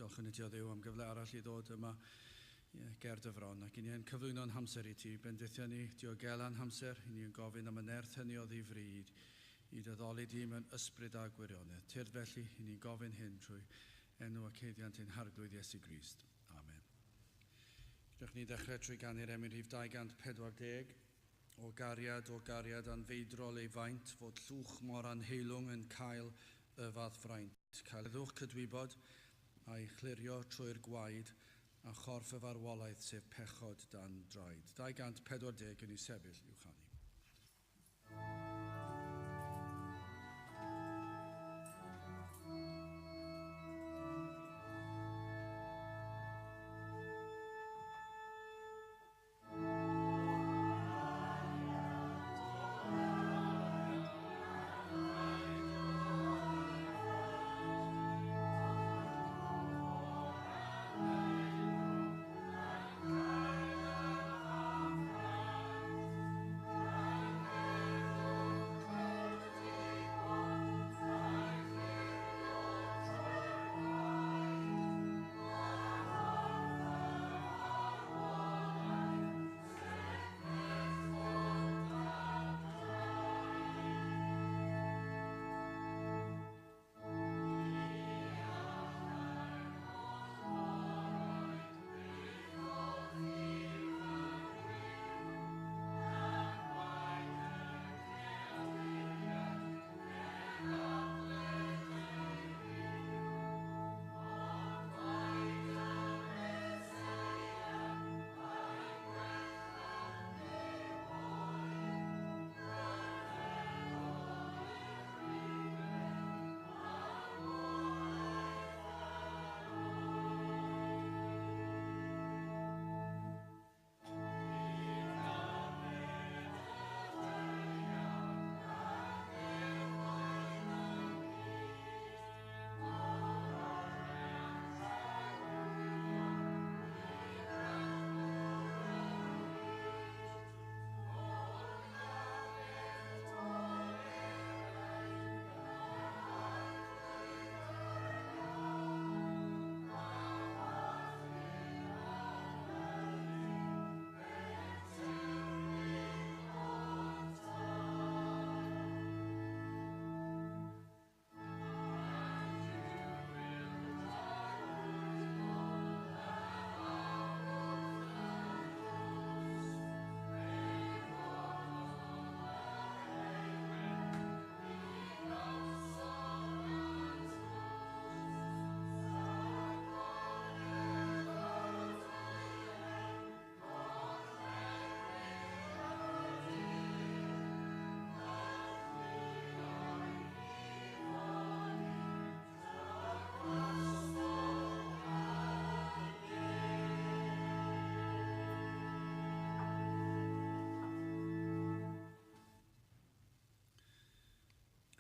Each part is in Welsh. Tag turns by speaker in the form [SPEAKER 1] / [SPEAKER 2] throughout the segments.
[SPEAKER 1] Diolchwn i ti o Dduw am gyfle arall i ddod yma ger dy fron. Ac i ni yn cyflwyno'n hamser i ti, bendithio ni, diogela'n hamser, i ni yn gofyn am y nerth hynny o ddifryd i dy addoli di mewn ysbryd a gwirionedd. Tyrd felly, i ni'n gofyn hyn trwy enw ac haeddiant ein Harglwydd Iesu Grist. Amen. Gewch ni ddechrau trwy ganu'r emyn rhif 240. O gariad, o gariad anfeidrol ei faint, fod llwch mor anheilwng yn cael y fath fraint. Cael heddwch cydwybod a'i chlirio trwy'r gwaed a chorff y farwolaeth sef pechod dan draed. 240 yn ei sefyll i'w chanu.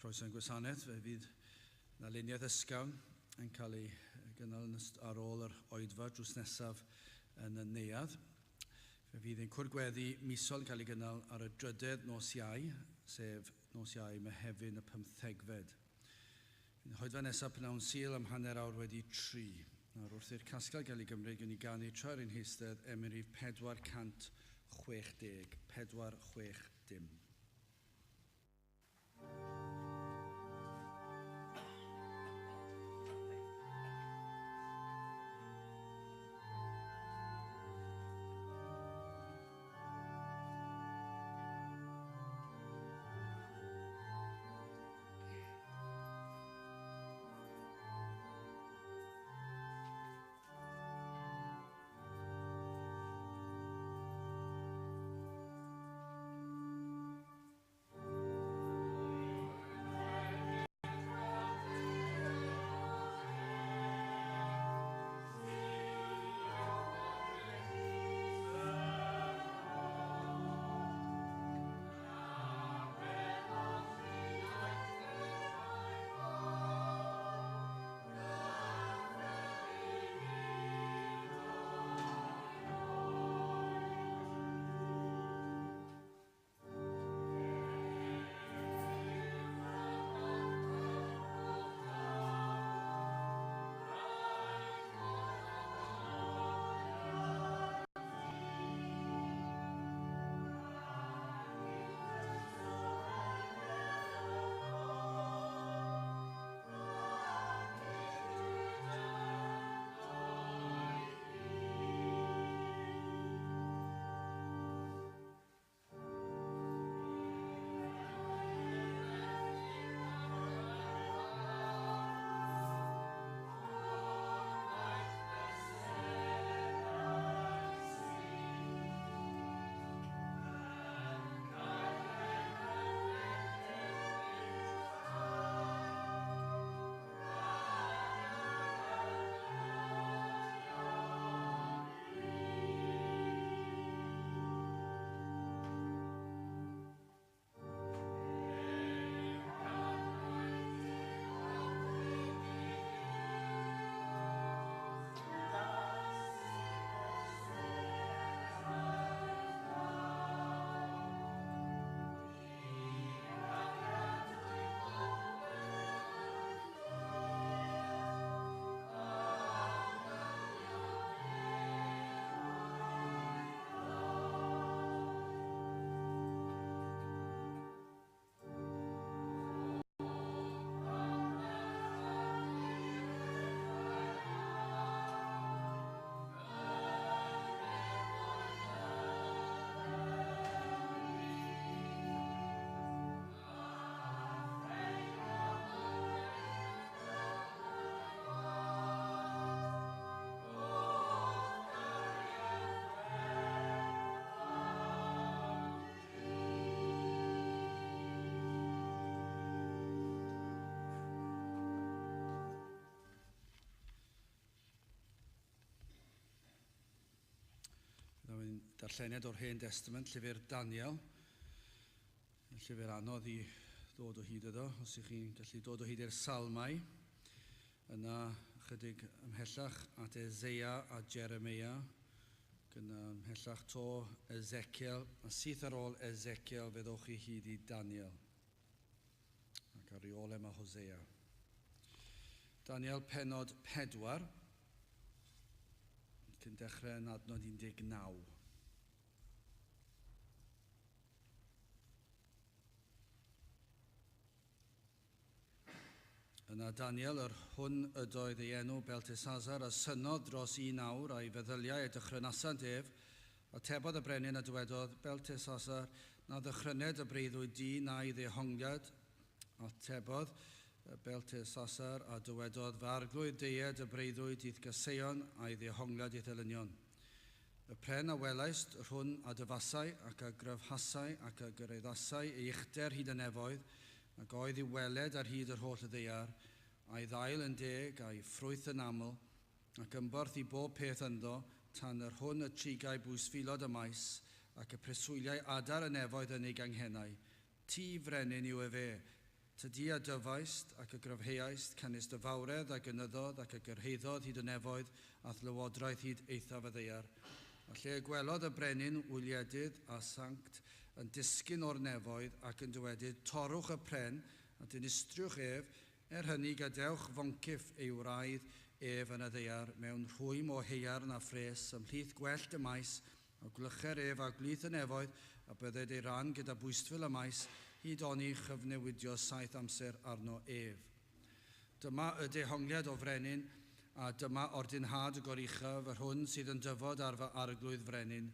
[SPEAKER 1] Croeso i'n gwasanaeth, fe fydd 'na luniaeth ysgafn yn cael ei gynnal ar ôl yr oedfa drws nesaf yn y neuadd. Fe fydd ein cwrdd gweddi misol yn cael ei gynnal ar y drydedd nos Iau, sef nos Iau Mehefin y pymthegfed. Fydd y oedfa nesaf pnawn Sul am 3:30. Nawr wrth i'r casgliad gael ei gymryd, gewn ni ganu tra ar ein heistedd emyn rhif 460, 460. darlleniad o'r Hen Testament, llyfr Daniel. Llyfr anodd i ddod o hyd iddo, os ych chi'n gallu dod o hyd i'r Salmau. Yna chydig ymhellach at Eseia a Jeremia, gyda ymhellach to Ezekiel, a syth ar ôl Ezekiel fe ddowch chi hyd i Daniel. Ac ar ei ôl e mae Hosea. Daniel penod 4, cyn dechrau yn adnod 19. Yna Daniel, yr hwn ydoedd ei enw Beltesazar, a synnodd dros un awr a'i feddyliau a dychrynasant ef, atebodd y brenin a dywedodd, Beltesazar, na ddychryned y breuddwyd di na'i ddehongliad. Atebodd Beltesazar a dywedodd, fy arglwydd deued y breuddwyd i'th gaseion a'i ddehongliad i'th elynion. Y pren a welaist, yr hwn a dyfasai ac a gryfhasai ac a gyraeddasai ei uchder hyd y nefoedd, ac oedd i'w weled ar hyd yr holl ddaear, a'i ddail yn deg, a'i ffrwyth yn aml, ac ymborth i bob peth ynddo, tan yr hwn y trigai bwysfilod y maes, ac y preswyliau adar y nefoedd yn ei ganghennau. Ti, frenin, yw efe, tydi a dyfaist ac y gryfheaist, canys dy fawredd a gynyddodd ac y gyrhaeddodd hyd y nefoedd, a'th lywodraeth hyd eithaf y ddaear. A lle y gwelodd y brenin wyliedydd a sanct yn disgyn o'r nefoedd ac yn dywedyd, torrwch y pren a dinistriwch ef, er hynny gadewch foncyff ei wraidd ef yn y ddaear mewn rhwym o haearn a phres ymhlith gwellt y maes, a gwlycher ef a gwlith y nefoedd, a bydded ei ran gyda bwystfil y maes, hyd oni chyfnewidio 7 amser arno ef. Dyma y dehongliad o frenin, a dyma ordinhad y goruchaf, yr hwn sydd yn dyfod ar fy arglwydd frenin.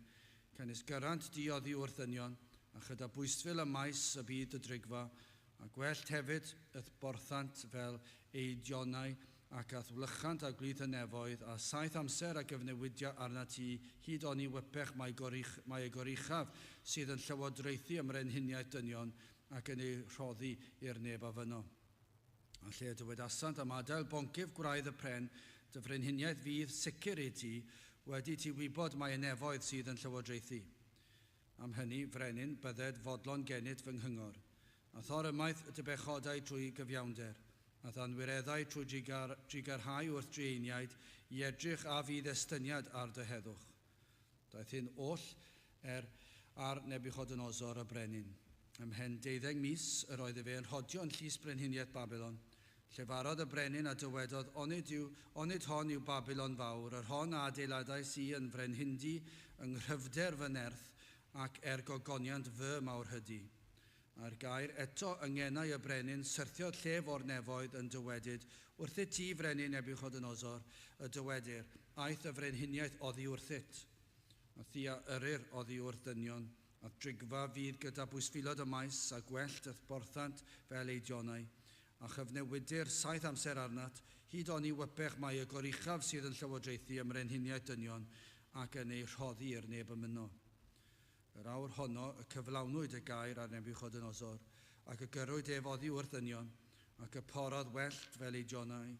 [SPEAKER 1] Canys gyrant di oddi wrth ddynion, a chyda bwystfil y maes y byd y drigfa, a gwellt hefyd yth borthant fel eidionau ac ath wlychant a gwlith y nefoedd, a 7 amser a gyfnewidio arnat ti, hyd oni wypech mae y goruchaf sydd yn llywodraethu ym mrenhiniaeth dynion ac yn ei rhoddi i'r neb a fyno. A lle dywedasant am adael boncyff gwraidd y pren, dy frenhiniaeth fydd sicr i ti, wedi ti wybod mai y nefoedd sydd yn llywodraethu. Am hynny, frenin, bydded fodlon gennyt fy nghyngor, a thor ymaith dy bechodau trwy gyfiawnder, a thanwireddau trwy drigarhau wrth drueiniaid, i edrych a fydd estyniad ar dy heddwch. Daeth hyn oll ar Nebuchodonosor y brenin. Ymhen 12 mis yr oedd efe yn rhodio yn llys brenhiniaeth Babilon. Llefarodd y brenin a dywedodd, onid hon yw Babilon fawr, yr hon a adeiladais i yn frenhindi yng nghryfder fy nerth ac er gogoniant fy mawrhydi. A'r gair eto yng ngenau y brenin syrthiodd llef o'r nefoedd yn dywedyd, wrthyt ti, frenin Nebuchodonosor, y dywedir, aeth y frenhiniaeth oddi wrthyt. A thi a yrrir oddi wrth dynion, a drigfa fydd gyda bwysfilod y maes a gwellt yth borthant fel eidionau, a chyfnewidir 7 amser arnat, hyd oni wypech mai y goruchaf sydd yn llywodraethu ym mrenhiniaeth dynion ac yn ei rhoddi i'r neb ymyno. Yr awr honno y cyflawnwyd y gair ar Nebuchodonosor, ac y gyrrwyd ef oddi wrth ddynion, ac y porodd wellt fel eidionau,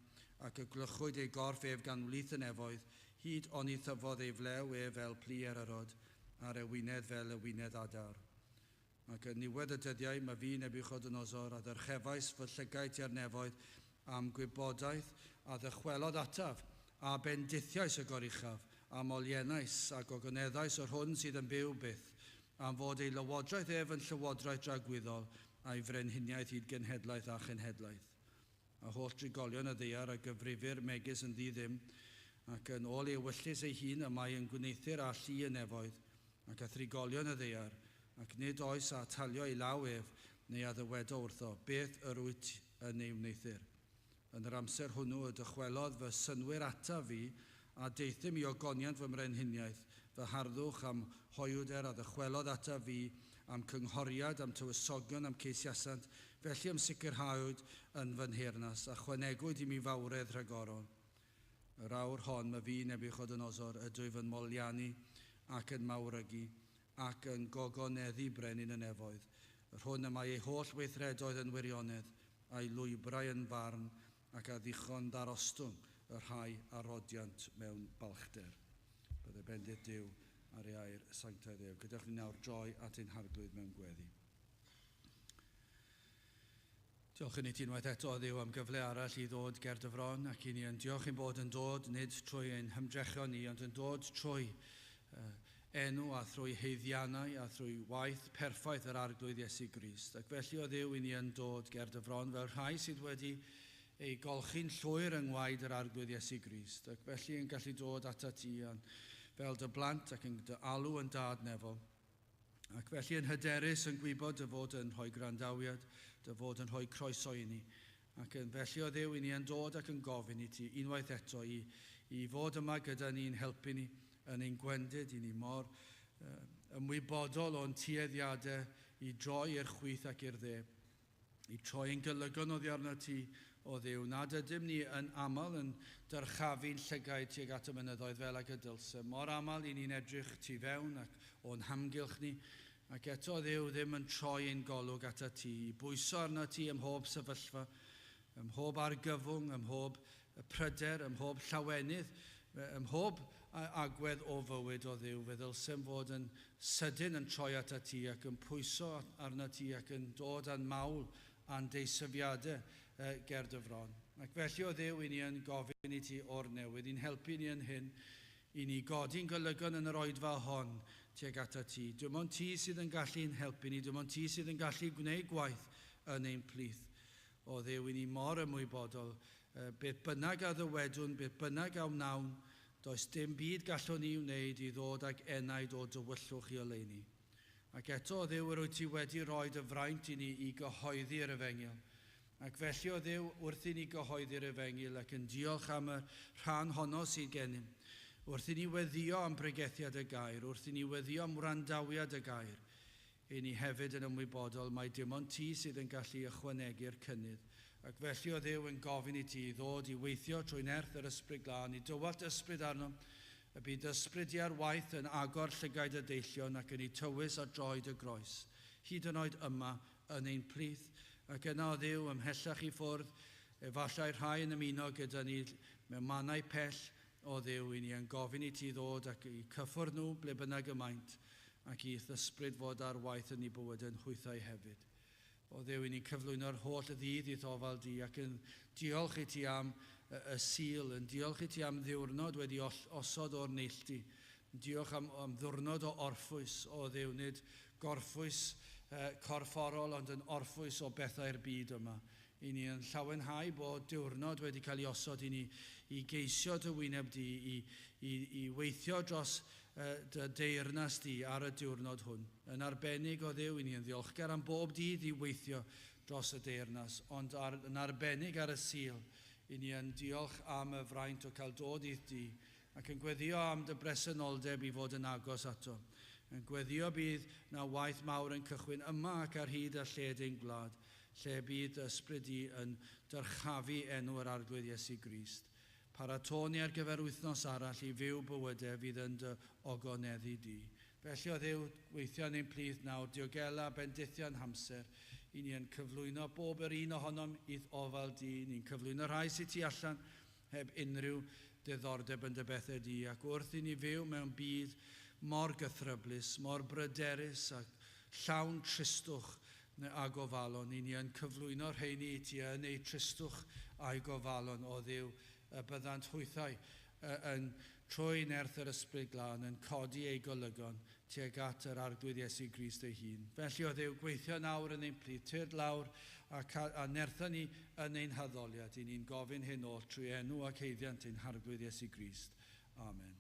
[SPEAKER 1] ac y glychwyd ei gorff ef gan wlith y nefoedd, hyd oni thyfodd ei flew ef fel plu eryrod, a'r ewinedd fel ewinedd adar. Ac yn niwedd y dyddiau mae fi Nebuchodonosor a ddyrchefais fy llygaid tua'r nefoedd am gwybodaeth a ddychwelodd ataf, a bendithiais y goruchaf, a moliennais a gogoneddais yr hwn sydd yn byw byth, am fod ei lywodraeth ef yn llywodraeth dragwyddol a'i frenhiniaeth hyd genhedlaeth a chenhedlaeth. A holl drigolion y ddaear a gyfrifir megis yn ddi-ddim, ac yn ôl ei ewyllys ei hun y mae yn gwneuthur â llu y nefoedd, ac a thrigolion y ddaear, ac nid oes a atalio ei law ef, neu a ddywedo wrtho, beth yr wyt yn ei wneuthur. Yn yr amser hwnnw y dychwelodd fy synnwyr ataf fi, a deuthum i ogoniant fy mrenhiniaeth, fy harddwch am hoywder a ddychwelodd ataf fi, am cynghoriad, am tywysogion, am ceisiasant, felly am sicrhawyd yn fy nheyrnas, a chwanegwyd i mi fawredd rhagorol. Yr awr hon mae fi Nebuchodonosor ydw i fy moliannu ac yn mawrygu, ac yn gogoneddu brenin y nefoedd, yr hwn y mae ei holl weithredoedd yn wirionedd, a'i lwybrau yn farn, ac a ddichon ddarostwng y rhai a rodiant mewn balchder. Bydde bendith Duw ar ei air sanctaidd ef. Gadewch ni nawr droi at ein harglwydd mewn gweddi. Diolch i ni ti unwaith eto, Dduw, am gyfle arall i ddod ger dy fron, ac i ni yn diolch i'n bod yn dod, nid trwy ein hymdrechion ni, ond yn dod trwy enw a thrwy haeddiannau a thrwy waith perffaith yr Arglwydd Iesu Grist. Ac felly, o Dduw, i ni yn dod ger dy fron fel rhai sydd wedi ei golchi'n llwyr yng ngwaed yr Arglwydd Iesu Grist. Ac felly yn gallu dod atat ti fel dy blant ac yn dy alw yn dad nefol. Ac felly yn hyderus yn gwybod dy fod yn rhoi gwrandawiad, dy fod yn rhoi croeso i ni. Ac yn felly o Dduw, i ni yn dod ac yn gofyn i ti unwaith eto i fod yma gyda ni'n helpu ni yn ein gwendid, i ni mor ymwybodol o'n tueddiadau i droi i'r chwith ac i'r dde, i troi ein golygon oddi arno ti, o Dduw, nad ydym ni yn aml yn dyrchafu'n llygaid tuag at y mynyddoedd fel ag y dylse. Mor aml i ni'n edrych tu fewn ac o'n hamgylch ni, ac eto Dduw ddim yn troi ein golwg atat ti, i bwyso arno ti ym mhob sefyllfa, ym mhob argyfwng, ym mhob pryder, ym mhob llawenydd, ym mhob agwedd o fywyd o Dduw. Fe ddylsem fod yn sydyn yn troi atat ti ac yn pwyso arno ti ac yn dod â'n mawl a'n deisyfiadau ger dy fron. Ac felly o Dduw, i ni yn gofyn i ti o'r newydd, i'n helpu ni yn hyn, i ni godi'n golygon yn yr oedfa hon tuag atat ti. Dim ond ti sydd yn gallu'n helpu ni, dim ond ti sydd yn gallu gwneud gwaith yn ein plith. O Dduw, i ni mor ymwybodol, beth bynnag a ddywedwn, beth bynnag a wnawn, does dim byd gallwn ni wneud i ddod ag enaid o dywyllwch i oleuni. Ac eto, o Dduw, yr wyt ti wedi rhoi dy fraint i ni i gyhoeddi'r efengyl. Ac felly, o Dduw, wrth i ni gyhoeddi'r efengyl ac yn diolch am y rhan honno sydd gennym, wrth i ni weddio am bregethiad y gair, wrth i ni weddio am wrandawiad y gair, i ni hefyd yn ymwybodol mai dim ond ti sydd yn gallu ychwanegu'r cynnydd. Ac felly, o Dduw, yn gofyn i ti ddod i weithio trwy nerth yr Ysbryd Glân, i dywallt ysbryd arno, y bydd ysbryd i ar waith yn agor llygaid y deillion ac yn ei tywys ar droed y groes, hyd yn oed yma yn ein plith. Ac yna, o Dduw, ymhellach i ffwrdd, efallai rhai yn ymuno gyda ni mewn mannau pell, o Dduw, i ni yn gofyn i ti ddod ac i cyffwrdd nhw ble bynnag y maent, ac i'th ysbryd fod ar waith yn eu bywydau yn hwythau hefyd. O Dduw, i ni'n cyflwyno'r holl ddydd i'th ofal di ac yn diolch i ti am y Sul, yn diolch i ti am ddiwrnod wedi osod o'r neilltu. Diolch am ddiwrnod o orffwys, o Dduw, nid gorffwys corfforol, ond yn orffwys o bethau'r byd yma. I ni yn llawenhau bod diwrnod wedi cael ei osod i ni i geisio dy wyneb di, i weithio dros dy deyrnas di ar y diwrnod hwn. Yn arbennig o Dduw, i ni yn ddiolchgar am bob dydd i weithio dros y deyrnas, ond yn arbennig ar y Sul, i ni yn diolch am y fraint o cael dod i'th di, ac yn gweddio am dy bresenoldeb i fod yn agos ato. Yn gweddio bydd na waith mawr yn cychwyn yma ac ar hyd a lled ein gwlad, lle bydd ysbryd di yn dyrchafu enw yr Arglwydd Iesu Grist. Paratoni ar gyfer wythnos arall i fyw bywydau fydd yn dy ogoneddu di. Felly o Dduw, weithio yn ein plith nawr, diogela bendithion hamser, i ni yn cyflwyno bob yr un ohonom i'th ofal di, ni'n cyflwyno rhai sydd tu allan heb unrhyw diddordeb yn dy bethau di, ac wrth i ni fyw mewn byd mor gythryblus, mor bryderus ac llawn tristwch a gofalon, i ni yn cyflwyno rheini i ti yn eu tristwch a'i gofalon, o Dduw, y byddant hwythau yn trwy nerth yr Ysbryd Glân yn codi eu golygon tuag at yr Arglwydd Iesu Grist ei hun. Felly o Dduw, gweithio nawr yn ein plith, tyrd lawr a nertha ni yn ein haddoliad. I ni'n gofyn hyn oll trwy enw ac haeddiant ein Harglwydd Iesu Grist. Amen.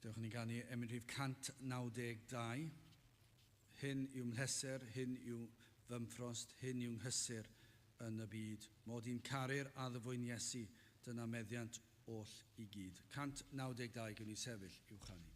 [SPEAKER 1] Dewch ni ganu emyn rhif 192. Hyn yw mhleser, hyn yw fy mffrost, hyn yw nghysur yn y byd. Mod i'n caru'r addfwyn Iesu, dyna meddiant oll i gyd. 192 gwn i sefyll i'w chanu.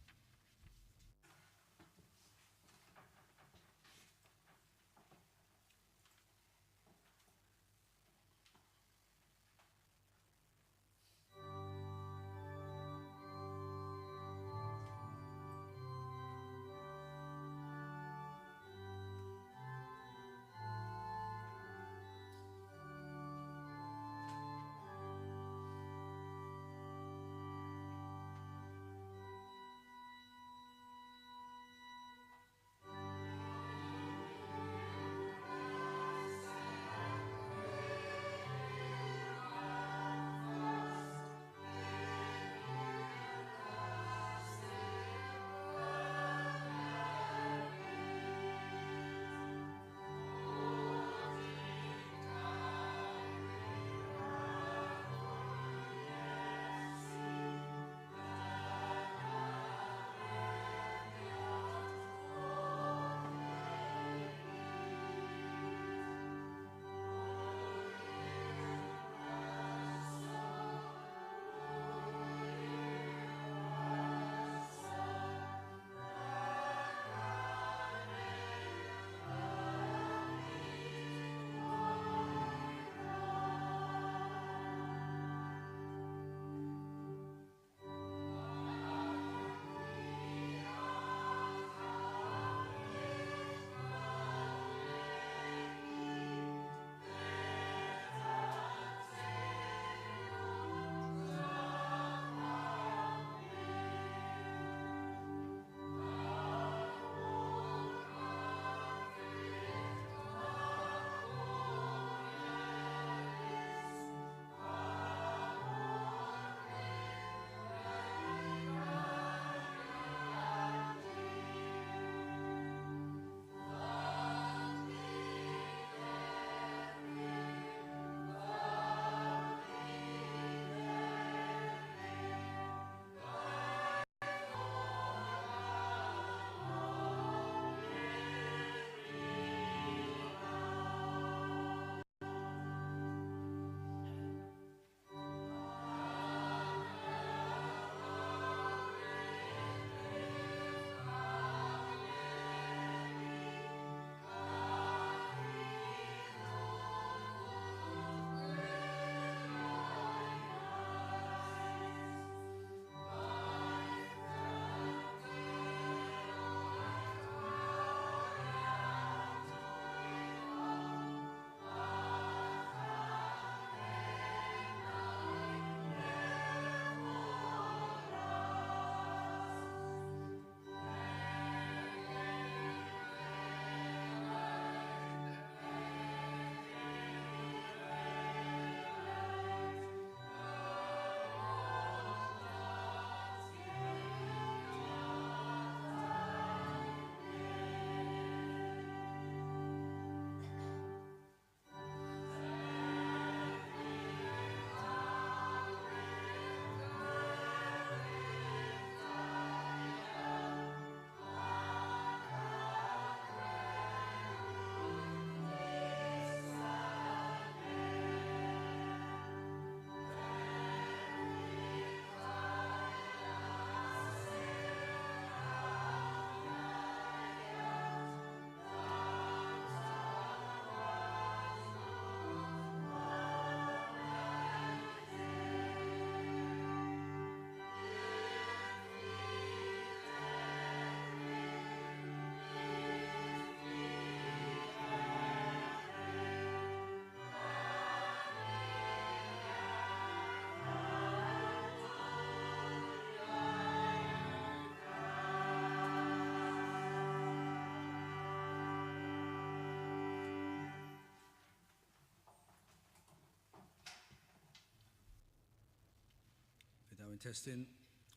[SPEAKER 1] Fe daw'n testun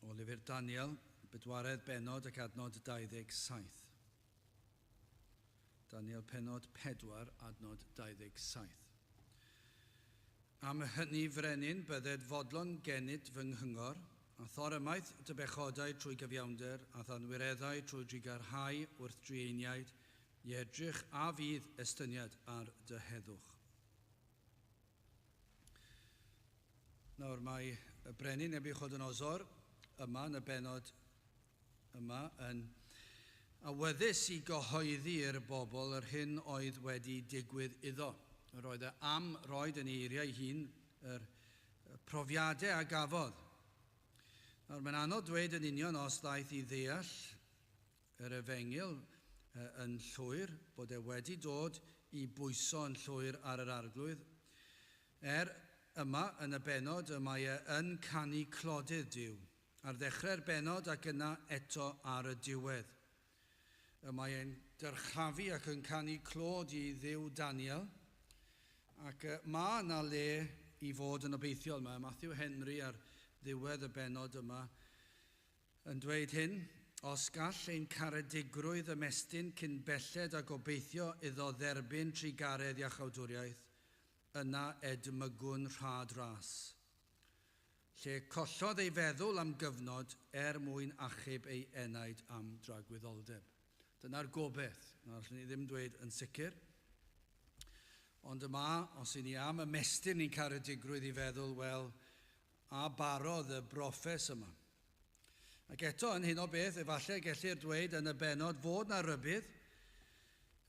[SPEAKER 1] o lyfr Daniel, bedwaredd bennod ac adnod 27. Daniel pennod 4, adnod 27. Am hynny frenin bydded fodlon gennyt fy nghyngor, A thor ymaith dy bechodau trwy gyfiawnder, a thanwireddau trwy drugarhau wrth drueiniaid, i edrych a fydd estyniad ar dy heddwch. Nawr mae y brenin Nebuchadnezzar yma yn y bennod yma yn awyddus i gyhoeddi i'r bobl yr hyn oedd wedi digwydd iddo. Yr oedd e am roed yn ei eiriau ei hun yr profiadau a gafodd. Nawr, mae'n anodd dweud yn union os ddaeth i ddeall yr efengyl yn llwyr, bod e wedi dod i bwyso yn llwyr ar yr Arglwydd. Er yma yn y bennod y mae e yn canu clodydd Duw, ar ddechrau'r bennod ac yna eto ar y diwedd. Y mae e'n dyrchafu ac yn canu clod i Dduw Daniel, ac mae yna le i fod yn obeithiol. Mae Matthew Henry ar ddiwedd y bennod yma yn dweud hyn: os gall ein caredigrwydd ymestyn cyn belled a gobeithio iddo dderbyn trugaredd iachawdwriaeth, yna edmygwn rhad ras. Lle collodd ei feddwl am gyfnod er mwyn achub ei enaid am dragwyddoldeb. Dyna'r gobeith. Na, allwn ni ddim dweud yn sicr. Ond yma, os i ni am ymestyn ni'n caredigrwydd i feddwl, wel, a barodd y broffes yma. Ac eto, yn hyn o beth, efallai gellir dweud yn y bennod fod na rybudd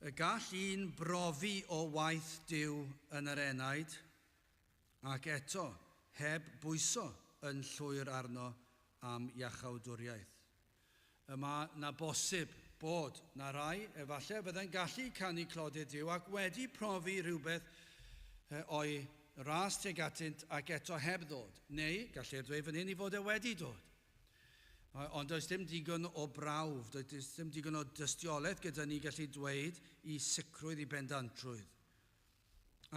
[SPEAKER 1] y gall un brofi o waith Duw yn yr enaid, ac eto heb bwyso yn llwyr arno am iachawdwriaeth. Y mae na bosib bod na rai efallai fydde'n gallu canu clodydd Duw ac wedi profi rhywbeth o'i ras tuag atynt ac eto heb ddod. Neu, gallir dweud fan hyn i fod e wedi dod. Ond does dim digon o brawf, does dim digon o dystiolaeth gyda ni gallu dweud i sicrwydd, i bendantrwydd.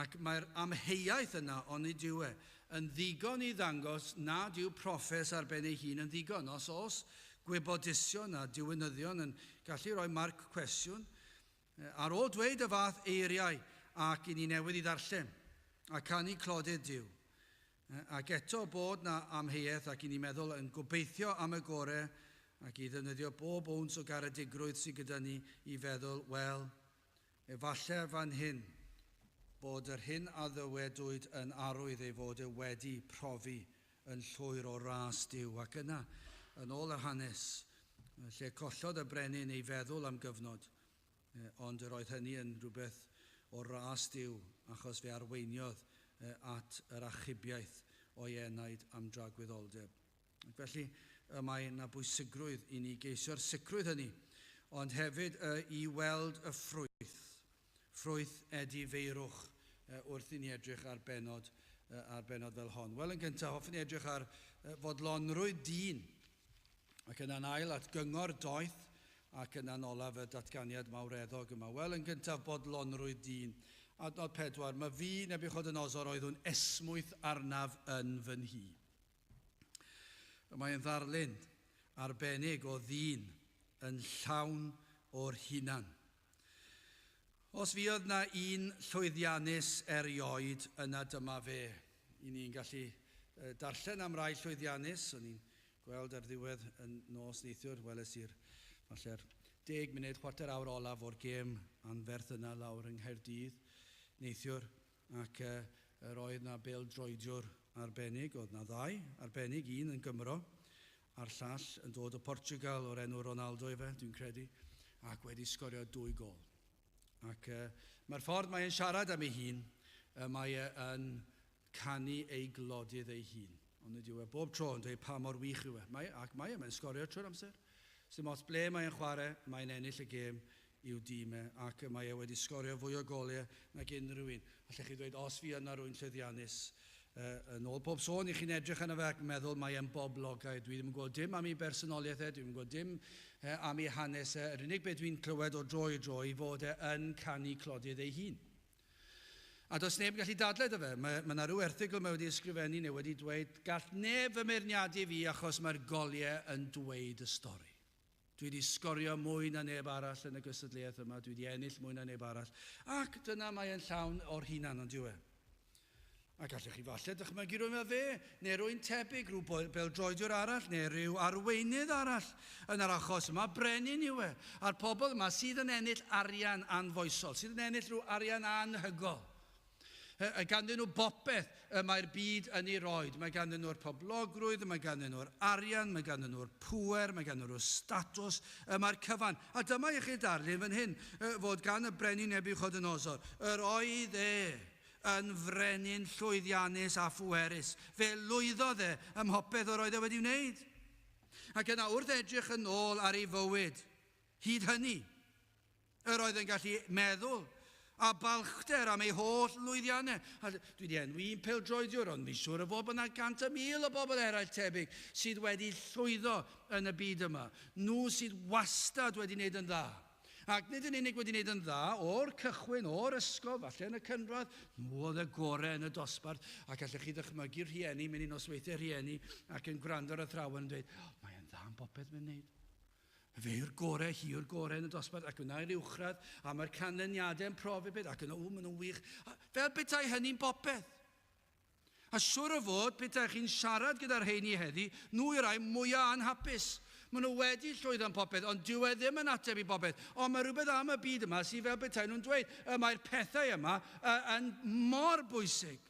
[SPEAKER 1] Ac mae'r amheuaeth yna, onid yw e, yn ddigon i ddangos nad yw proffes ar ben ei hun yn ddigon. Os oes gwybodusion a diwinyddion yn gallu rhoi marc cwestiwn, ar ôl dweud y fath eiriau ac i ni newydd i ddarllen, a canu clodydd Duw, ac eto bod na amheuaeth ac i ni meddwl yn gobeithio am y gore ac i ddefnyddio bob owns o garedigrwydd sydd gyda ni i feddwl, wel, efallai fan hyn bod yr hyn a ddywedwyd yn arwydd ei fod e wedi profi yn llwyr o ras Duw. Ac yna, yn ôl yr hanes, lle collodd y brenin ei feddwl am gyfnod, ond yr oedd hynny yn rhywbeth o ras Duw, achos fe arweiniodd at yr achubiaeth o'i enaid am dragwyddoldeb. Ac felly, y mae yna bwysigrwydd i ni geisio'r sicrwydd hynny, ond hefyd i weld y ffrwyth, ffrwyth edifeirwch wrth i ni edrych ar bennod, ar bennod fel hon. Wel, yn gyntaf, hoffwn i edrych ar fodlonrwydd dyn, ac yna'n ail at gyngor doeth, ac yna'n olaf y datganiad mawreddog yma. Wel, yn gyntaf, bodlonrwydd dyn. Adnod 4, mae fi, Nebuchadnezzar, oeddwn esmwyth arnaf yn fy nhŷ. Mae'n ddarlun arbennig o ddyn yn llawn o'r hunan. Os fuodd na un llwyddiannus erioed, yna dyma fe. I ni'n gallu darllen am rai llwyddiannus, o'n i'n gweld ar ddiwedd y nos neithiwr, weles i'r falle'r 10 munud, chwarter awr olaf o'r gêm anferth yna lawr yng Nghaerdydd neithiwr, ac yr oedd na bêl-droediwr arbennig, oedd na ddau arbennig, un yn Gymro, a'r llall yn dod o Portugal o'r enw Ronaldo ife, dwi'n credu, ac wedi sgorio 2 gôl. Ac mae'r ffordd mae'n siarad am ei hun, mae e yn canu ei glodydd ei hun. Ond nid yw e bob tro yn dweud pa mor wych yw e. Ac mae e, mae'n sgorio trwy'r amser. Sdim ots ble mae'n chwarae, mae'n ennill y gêm i'w dîm e, ac mae e wedi sgorio fwy o goliau nag unrhyw un. Allech chi ddweud, os fi yna rwy'n llwyddiannus, yn ôl pob sôn, i chi'n edrych arno fe ac yn meddwl mae e'n boblogaidd. Dwi ddim yn gwybod dim am ei bersonoliaeth e, dwi ddim yn gwybod dim am ei hanes e. Yr unig beth dwi'n clywed o dro i dro i fod e yn canu clodydd ei hun. A does neb yn gallu dadlau 'da fe. Mae yna rhyw erthygl mae wedi ysgrifennu neu wedi dweud, gall neb fy meirniadu fi achos mae'r goliau yn dweud y stori. Dwi wedi sgorio mwy na neb arall yn y gystadleuaeth yma, dwi wedi ennill mwy na neb arall. Ac dyna mae e'n llawn o'r hunan, ond yw e? A gallech chi falle dychmygu rhywun fel fe, neu rhywun tebyg, rhyw beldroediwr arall, neu rhyw arweinydd arall. Yn yr achos yma, brenin yw e. A'r pobl yma sydd yn ennill arian anfoesol, sydd yn ennill rhyw arian anhygol. Ganddyn nhw bopeth y mae'r byd yn ei roed. Mae ganddyn nhw'r poblogrwydd, mae ganddyn nhw'r arian, mae ganddyn nhw'r pŵer, mae ganddyn nhw'r statws, y mae'r cyfan. A dyma i chi darlun fan hyn, fod gan y brenin Nebiwchodynosor, yr oedd e yn frenin llwyddiannus a phwerus. Fe lwyddodd e ym mhopeth yr oedd e wedi wneud. Ac yna wrth edrych yn ôl ar ei fywyd, hyd hynny, yr oedd yn gallu meddwl a balchder am ei holl lwyddiannau. A dwi wedi enwi un pêl-droediwr, ond fi'n siŵr o fod bod yna 100,000 o bobl eraill tebyg sydd wedi llwyddo yn y byd yma. Nhw sydd wastad wedi wneud yn dda. Ac nid yn unig wedi wneud yn dda o'r cychwyn, o'r ysgol, falle yn y cynradd, nhw oedd y gorau yn y dosbarth, ac allech chi ddychmygu rhieni, mynd i nosweithiau rhieni, ac yn gwrando ar athrawon yn dweud, oh, mae'n dda am bopeth mae'n wneud. Fe yw'r gorau, hi yw'r gorau yn y dosbarth, ac yna i'r uwchradd, a mae'r canlyniadau yn profi beth, ac yna, maen nhw'n wych. Fel petai hynny'n bopeth. A siŵr o fod, petai chi'n siarad gyda'r rheini heddi, nhw yw'r rhai mwyaf anhapus. Maen nhw wedi llwyddo yn popeth, ond dyw e ddim yn ateb i bopeth. Ond mae rhywbeth am y byd yma sydd fel petai nhw'n dweud, y mae'r pethau yma yn mor bwysig.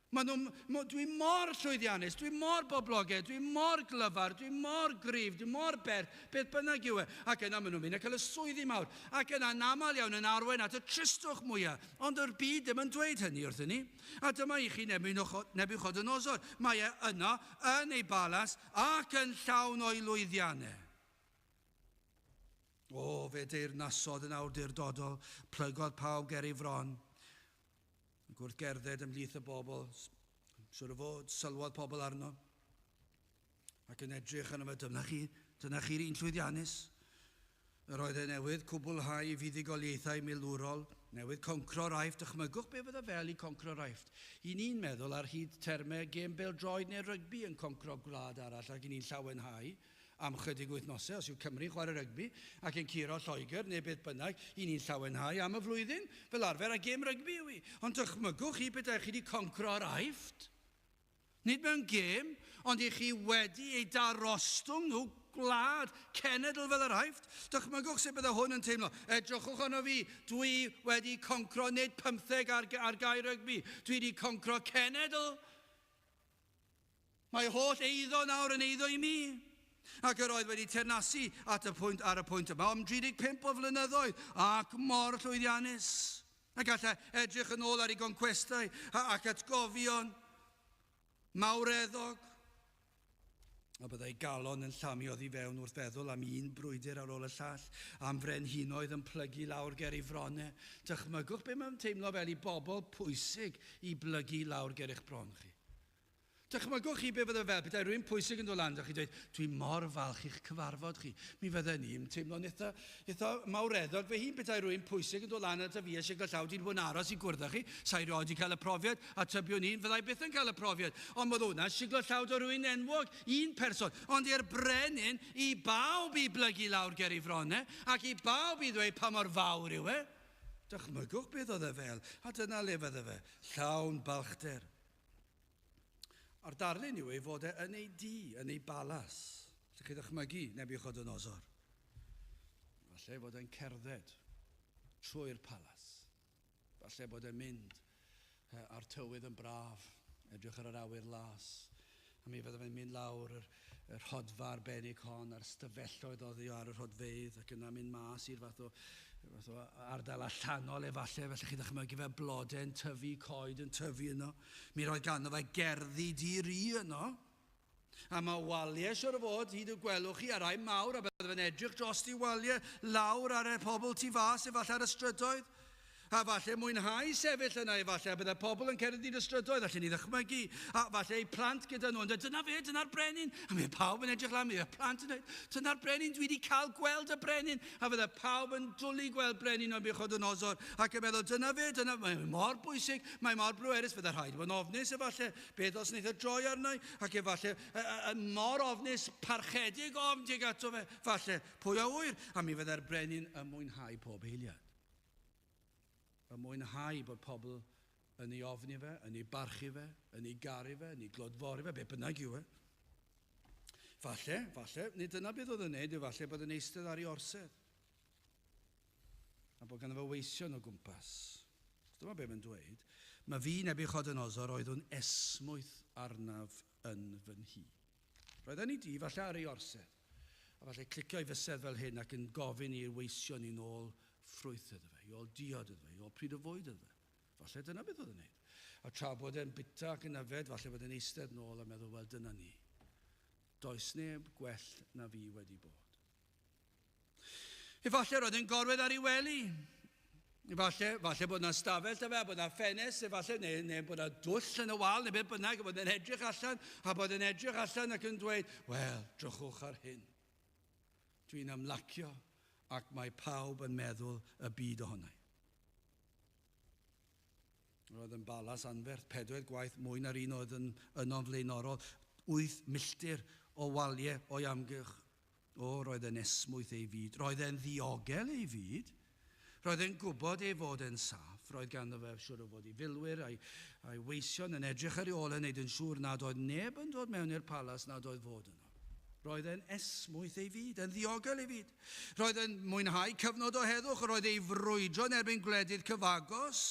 [SPEAKER 1] Dwi mor llwyddiannus, dwi mor boblogaidd, dwi mor glyfar, dwi mor gryf, dwi mor bert, beth bynnag yw e. Ac yna maen nhw'n mynd a cael y swyddi mawr. Ac yna yn aml iawn yn arwain at y tristwch mwyaf. Ond yr byd ddim yn dweud hynny wrthyn ni. A dyma i chi Nebiwchodynosor. Mae e yno yn ei balas ac yn llawn o'i lwyddiannau. O, fe deyrnasodd yn awdurdodol, plygodd pawb ger ei fron. Ac wrth gerdded ymhlith y bobl, siŵr o fod, sylwodd pobl arno. Ac yn edrych arno fe, dyna chi'r un llwyddiannus. Yr oedd e newydd cwblhau fuddugoliaethau milwrol, newydd concro'r Aifft. Dychmygwch be fydde fel i concro'r Aifft. I ni'n meddwl ar hyd termau gêm bêl-droed neu rygbi yn concro gwlad arall, ac i ni'n llawenhau am chydig wythnosau, os yw Cymru'n chwarae rygbi ac yn curo Lloegr neu beth bynnag, i ni'n llawenhau am y flwyddyn, fel arfer a gêm rygbi yw i. Ond dychmygwch chi beth chi wedi concro'r Aifft. Nid mewn gêm, ond i chi wedi ei darostwng nhw gwlad, cenedl fel yr Aifft. Dychmygwch sut bydde hwn yn teimlo. Edrychwch arno fi, dwi wedi concro nid 15 ar gae rygbi. Dwi wedi concro cenedl. Mae holl eiddo nawr yn eiddo i mi. Ac yr oedd wedi teyrnasu ar y pwynt yma am 35 o flynyddoedd ac mor llwyddiannus. A gallai edrych yn ôl ar ei goncwestau ac atgofion mawreddog. A byddai galon yn llamu oddi fewn wrth feddwl am un brwydr ar ôl y llall, am frenhinoedd yn plygu lawr ger ei fronau. Dychmygwch be mae'n teimlo fel i bobl pwysig i blygu lawr ger eich bron chi. Dychmygwch chi be fydde fel, petai rhywun pwysig yn dod lan, ydych chi'n dweud, dwi mor falch i'ch cyfarfod chi. Mi fydden ni'n teimlo'n eitha mawreddog fy hun, petai rhywun pwysig yn dod lan at y fi a siglo llaw, dwi'n bod yn aros i gwrdd â chi, sa'i rioed i cael y profiad, a tybiwn i'n fyddai byth yn cael y profiad. Ond oedd hwnna, siglo llaw do rhywun enwog, un person. Ond i'r brenin, i bawb i blygu lawr ger ei fronau, ac i bawb i ddweud pa mor fawr yw e. Dychmygwch beth oedd e fel, a dyna le fydde fe, llawn balchder. A'r darlun yw ei fod e yn ei dŷ, yn ei balas. Allwch chi ddychmygu Nebiwchodynosor? Falle fod e'n cerdded trwy'r palas. Falle bod e'n mynd a'r tywydd yn braf, edrych ar yr awyr las. A mi fydde fe'n mynd lawr yr rhodfa arbennig hon, a'r stafelloedd oddi ar y rhodfeydd, ac yna mynd mas i'r fath o ardal allanol efallai, felly chi ddychmygu fe blodau yn tyfu, coed yn tyfu yno. Mi roedd ganddo fe gerddi di-ri yno. A mae waliau siŵr o fod, hyd y gwelwch chi, a rai mawr, a bydde fe'n edrych dros i waliau lawr ar y pobl tu fas, efallai ar y strydoedd. A falle mwynhau sefyll yna, efallai, a bydde pobl yn cerdded i'r strydoedd, allan ni ddychmygu, a falle eu plant gyda nhw, yn dweud, dyna fe, dyna'r brenin. A mae pawb yn edrych lan, mae plant yn dweud, dyna'r brenin, dwi wedi cael gweld y brenin. A fydde pawb yn dwlu gweld brenin o'n Nebiwchodynosor, ac yn meddwl, dyna fe, dyna, mae mor bwysig, mae mor bwerus, fydde rhaid bod yn ofnus efallai, beth os wneith e droi arno, ac efallai, mor ofnus, parchedig ofn tuag ato fe, falle, pwy a ŵyr, a mi fydde'r brenin yn mwynhau pob eiliad. Y mwynhau bod pobl Yn ei ofni fe, yn ei barchu fe, yn ei garu fe, yn ei glodfori fe, be bynnag yw e. Falle, falle, nid dyna beth oedd yn neud, efallai bod yn eistedd ar ei orsedd. A bod ganddo fe weision o gwmpas. Dyma be mae'n dweud. Mae fi, Nebuchodonosor, oeddwn esmwyth arnaf yn fy nhŷ. Roedd yn ei dŷ, falle ar ei orsedd. A falle clicio ei fysedd fel hyn ac yn gofyn i'r weision i nôl ffrwyth iddo fe, i ôl diod iddo fe, i ôl pryd o fwyd iddo fe. Falle dyna beth oedd yn neud. A tra bod e'n bita ac yn yfed, falle bod e'n eistedd nôl a meddwl, wel, dyna ni. Does neb gwell na fi wedi bod. Efallai roedd e'n gorwedd ar ei wely. Efallai, falle bod yna stafell da fe, bod yna ffenest, efallai, neu, neu bod yna dwll yn y wal, neu beth bynnag, bod e'n edrych allan, a bod e'n edrych allan ac yn dweud, wel, drychwch ar hyn. Dwi'n ymlacio ac mae pawb yn meddwl y byd ohonau. Roedd yn balas anferth, pedwar gwaith mwy na'r un oedd yn yno'n flaenorol, 8 milltir o waliau o'i amgylch. O, roedd e'n esmwyth ei fyd. Roedd e'n ddiogel ei fyd. Roedd e'n gwybod ei fod e'n saff. Roedd ganddo fe siŵr o fod i filwyr a'i, a'i weision yn edrych ar ei ôl yn neud yn siŵr nad oedd neb yn dod mewn i'r palas nad oedd fod yno. Roedd e'n esmwyth ei fyd, yn ddiogel ei fyd. Roedd e'n mwynhau cyfnod o heddwch, roedd ei frwydro yn erbyn gwledydd cyfagos.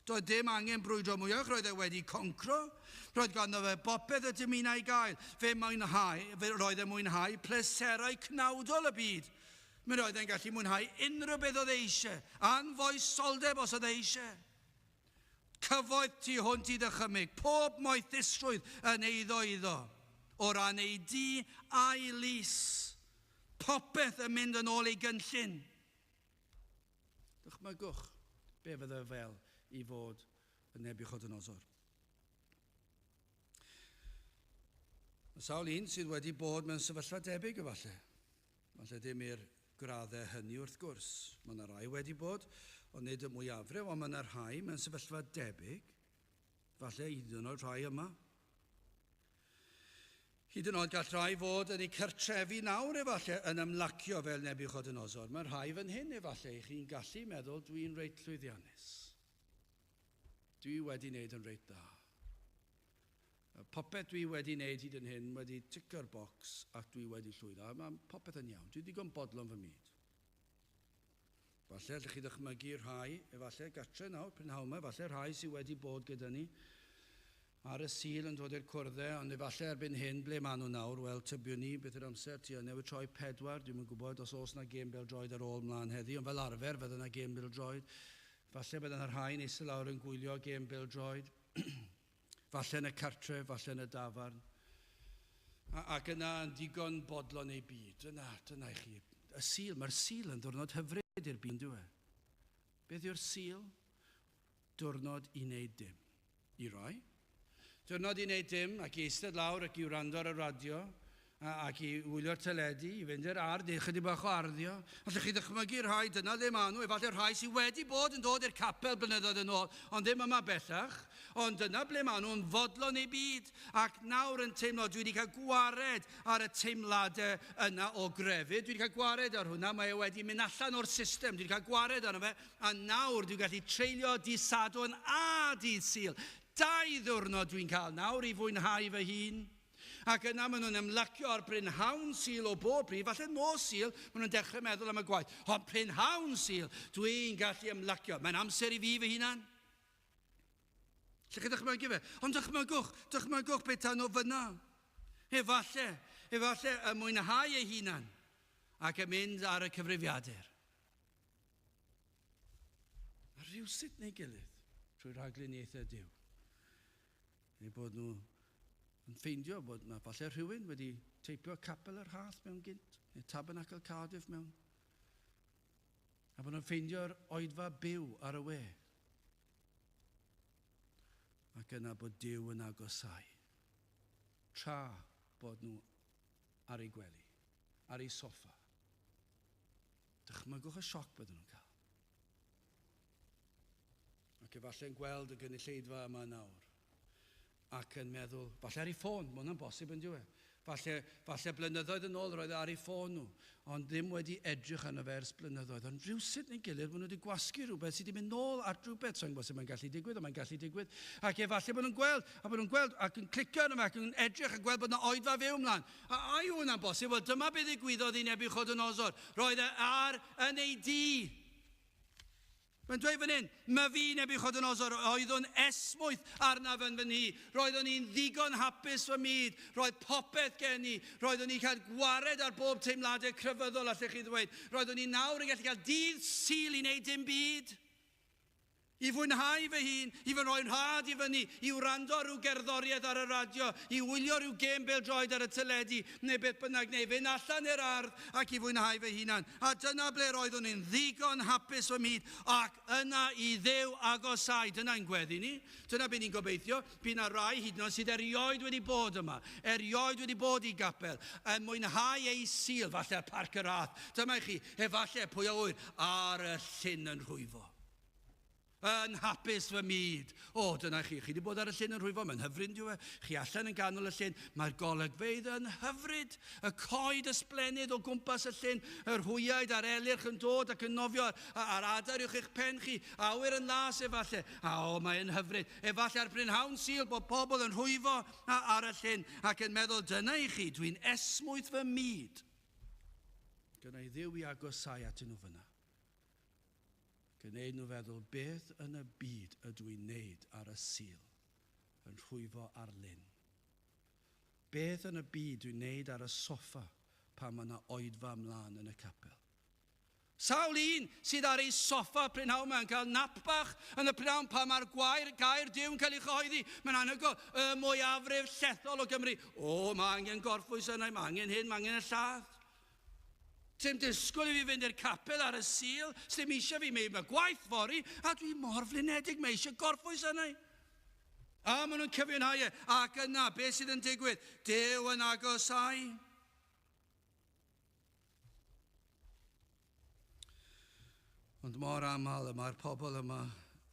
[SPEAKER 1] Doedd dim angen brwydro mwyach, roedd e wedi concro. Roedd ganddo fe bopeth y dymunai gael. Fe mwynhau, fe roedd e'n mwynhau pleserau cnawdol y byd. Mi roedd e'n gallu mwynhau unrhyw beth oedd e eisiau, anfoesoldeb os oedd e eisiau. Cyfoeth tu hwnt i ddychymyg, pob moethusrwydd yn eiddo iddo, o ran ei dŷ a'i lys. Popeth yn mynd yn ôl ei gynllun. Dychmygwch be fydde fel i fod yn Nebuchodonosor. Mae sawl un sydd wedi bod mewn sefyllfa debyg efallai. Falle dim i'r graddau hynny wrth gwrs. Mae yna rai wedi bod, ond nid y mwyafrif, ond mae yna rhai mewn sefyllfa debyg. Falle hyd yn oed rhai yma. Hyd yn oed gall rhai fod yn eu cartrefi nawr efallai yn ymlacio fel Nebuchodonosor. Mae rhai fan hyn efallai i chi'n gallu meddwl dwi'n reit llwyddiannus. Dwi wedi wneud yn reit dda. Popeth dwi wedi wneud hyd yn hyn wedi ticio'r bocs ac dwi wedi llwyddo. Mae popeth yn iawn. Dwi ddigon bodlon fy myd. Falle allwch chi ddychmygu rhai, efallai gatre nawr, prynhawn yma, efallai rhai sydd wedi bod gyda ni ar y Sul yn dod i'r cwrddau, ond efallai erbyn hyn, ble maen nhw nawr? Wel, tybiwn ni, beth yw'r amser? Tua newydd troi 4, dwi'm yn gwybod os oes 'na gêm bêl-droed ar ôl mlaen heddi, ond fel arfer fydde 'na gêm bêl-droed. Falle bydde 'na rhai yn eistedd lawr yn gwylio gêm bêl-droed. Falle yn y cartre, falle yn y dafarn. Ac yna yn digon bodlon ei byd. Dyna, dyna i chi. Y Sul, mae'r Sul yn ddiwrnod hyfryd i'r byd, dyw e? Beth yw'r Sul? Diwrnod i wneud dim. I rai. Diwrnod i wneud dim ac i eistedd lawr ac i wrando ar y radio ac i wylio'r teledu, i fynd i'r ardd, neu chydig bach o arddio. Allwch chi ddychmygu rhai, dyna le maen nhw, efallai rhai sydd wedi bod yn dod i'r capel blynyddoedd yn ôl, ond ddim yma bellach. Ond dyna ble maen nhw'n fodlon eu byd, ac nawr yn teimlo, dwi wedi cael gwared ar y teimladau yna o grefydd, dwi wedi cael gwared ar hwnna, mae e wedi mynd allan o'r system, dwi wedi cael gwared arno fe, a nawr dwi'n gallu treulio dydd Sadwrn a dydd Sul. 2 ddiwrnod dwi'n cael nawr i fwynhau fy hun. Ac yna maen nhw'n ymlacio ar brynhawn Sul o bob pryd, falle nos Sul, maen nhw'n dechrau meddwl am y gwaith. Ond prynhawn Sul, dwi'n gallu ymlacio. Mae'n amser i fi fy hunan. Lle chi dychmygu fe? Ond dychmygwch, dychmygwch beth tan o fyna. Efalle, efalle y mwynhau ei hunan ac yn mynd ar y cyfrifiadur. A rhywsut neu gilydd, trwy rhagluniaethau Duw, eu bod nhw yn ffeindio bod yna falle rhywun wedi teipio Capel yr Rhath mewn gynt, neu Tabernacl Cardiff mewn, a bod nhw'n ffeindio'r oedfa byw ar y we. Ac yna bod Duw yn agosau, tra bod nhw ar eu gwely, ar eu soffa. Dychmygwch y sioc bydden nhw'n cael. Ac efallai yn gweld y gynulleidfa yma nawr, ac yn meddwl, falle ar ei ffôn, mae hwnna'n bosib yn dyw e? Falle, falle blynyddoedd yn ôl roedd e ar ei ffôn nhw, ond ddim wedi edrych arno fe ers blynyddoedd. Ond rhywsut neu gilydd, maen nhw wedi gwasgu rhywbeth sydd wedi mynd nôl at rhywbeth. Sa'n gwybod sut mae'n gallu digwydd, ond mae'n gallu digwydd. Ac efallai bod nhw'n gweld, a bod nhw'n gweld, ac yn clicio arno fe, ac yn edrych a gweld bod yna oedfa fyw ymlaen. A a yw hwnna'n bosib? Wel, dyma beth ddigwyddodd i Nebuchadnezzar. Roedd e ar yn ei dŷ. Mae'n dweud fan hyn, "My fi Nebuchadnezzar, oeddwn esmwyth arnaf yn fy nhŷ. Roeddwn i'n ddigon hapus fy myd. Roedd popeth gen i. Roeddwn i'n cael gwared ar bob teimladau crefyddol, allech chi ddweud. Roeddwn i nawr yn gallu cael dydd Sul i wneud dim byd. I fwynhau fy hun, i fy rhoi'n rhad i fyny, i wrando ar ryw gerddoriaeth ar y radio, i wylio rhyw gêm bêl-droed ar y teledu, neu beth bynnag, neu fynd allan i'r ardd ac i fwynhau fy hunan. A dyna ble roeddwn i'n ddigon hapus fy myd, ac yna i Dduw agosau. Dyna'n gweddi ni. Dyna be ni'n gobeithio. Bydd na rai hyd yn oed sydd erioed wedi bod yma, erioed wedi bod i gapel, yn mwynhau eu Sul, falle ar Parc y Rhath. Dyma i chi, efallai, pwy a ŵyr, ar y llyn yn rhwyfo. Yn hapus fy myd. O, dyna chi. Chi wedi bod ar y llyn yn rhwyfo, mae'n hyfryd, dyw e. Chi allan yn ganol y llyn, mae'r golygfeydd yn hyfryd. Y coed ysblennydd o gwmpas y llyn, yr hwyaid a'r elyrch yn dod ac yn nofio a'r adar uwch eich pen chi, awyr yn las efallai. A o, mae'n hyfryd. Efallai ar brynhawn Sul bod pobl yn rhwyfo ar y llyn ac yn meddwl, dyna i chi, dwi'n esmwyth fy myd. Gyna i Dduw i agosau atyn nhw fyna. Gwneud nhw feddwl beth yn y byd ydw i'n neud ar y Sul, yn rhwyfo ar lyn. Beth yn y byd dwi'n neud ar y soffa pan mae yna oedfa ymlaen yn y capel. Sawl un sydd ar ei soffa prynhawn yma yn cael nap bach yn y prynhawn pan mae'r gwair, gair Duw yn cael ei chyhoeddi. Mae'n anhygoel. Y mwyafrif llethol o Gymru. O, mae angen gorffwys yna, mae angen hyn, mae angen y llall. Dim disgwyl i fi fynd i'r capel ar y Sul, sdim eisiau fi, mae mae gwaith fory, a dwi mor flinedig, mae eisiau gorffwys arna i. A maen nhw'n cyfiawnhau e, ac yna, beth sydd yn digwydd? Duw yn agosau. Ond mor aml y mae'r pobl yma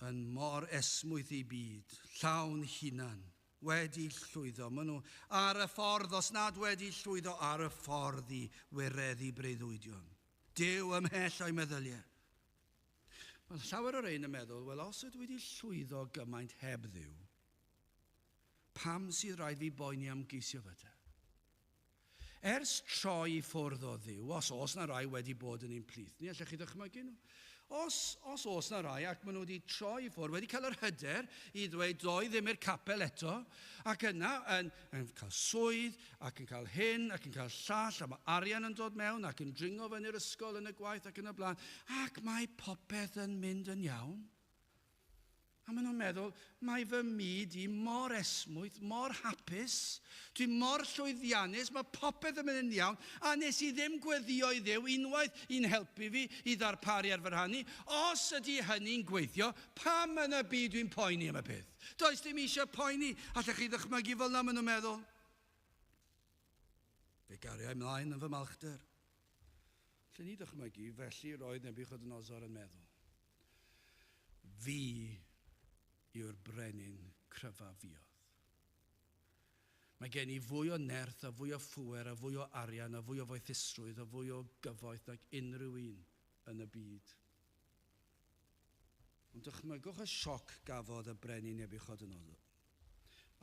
[SPEAKER 1] yn mor esmwyth i byd, llawn hunan, wedi llwyddo. Maen nhw ar y ffordd, os nad wedi llwyddo, ar y ffordd i wireddu breuddwydion. Duw ymhell o'i meddyliau. Mae llawer o'r ein yn meddwl, wel, os ydw i wedi llwyddo gymaint heb Dduw, pam sydd rhaid fi boeni am geisio fe te? Ers troi i ffwrdd o Dduw, os oes na rai wedi bod yn ein plith ni, allech chi ddychmygu nhw? Os, os oes na rai ac maen nhw wedi troi i ffwrdd, wedi cael yr hyder i ddweud doi ddim i'r capel eto, ac yna yn, yn cael swydd, ac yn cael hyn, ac yn cael llall, a mae arian yn dod mewn, ac yn dringo fyny'r ysgol yn y gwaith ac yn y blaen, ac mae popeth yn mynd yn iawn. A maen nhw'n meddwl, mae fy myd i mor esmwyth, mor hapus, dwi mor llwyddiannus, mae popeth yn mynd yn iawn, a nes i ddim gweddio i Dduw unwaith i'n helpu fi i ddarparu ar fy rhan i. Os ydy hynny'n gweithio, pam yn y byd dwi'n poeni am y peth? Does dim eisiau poeni. Allech chi ddychmygu fel 'na, maen nhw'n meddwl. Fe gariai ymlaen yn fy malchder. Lle ni dychmygu, felly roedd Nebuchadnezzar yn meddwl. Fi yw'r brenin cryfaf fuodd. Mae gen i fwy o nerth a fwy o phŵer a fwy o arian a fwy o foethusrwydd a fwy o gyfoeth nag unrhyw un yn y byd. Ond dychmygwch y sioc gafodd y brenin Nebuchadnezzar.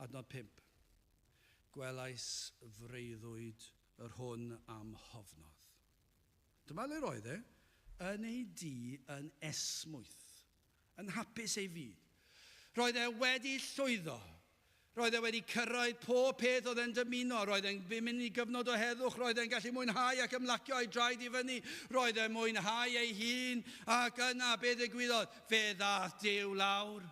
[SPEAKER 1] Adnod 5. Gwelais freuddwyd yr hwn am hofnodd. Dyma le roedd e, yn ei dŷ yn esmwyth, yn hapus ei fyd. Roedd e wedi llwyddo. Roedd e wedi cyrraedd pob peth oedd e'n dymuno. Roedd e'n mynd i gyfnod o heddwch. Roedd e'n gallu mwynhau ac ymlacio ei draed i fyny. Roedd e'n mwynhau ei hun. Ac yna, beth ddigwyddodd? Fe ddaeth Duw lawr.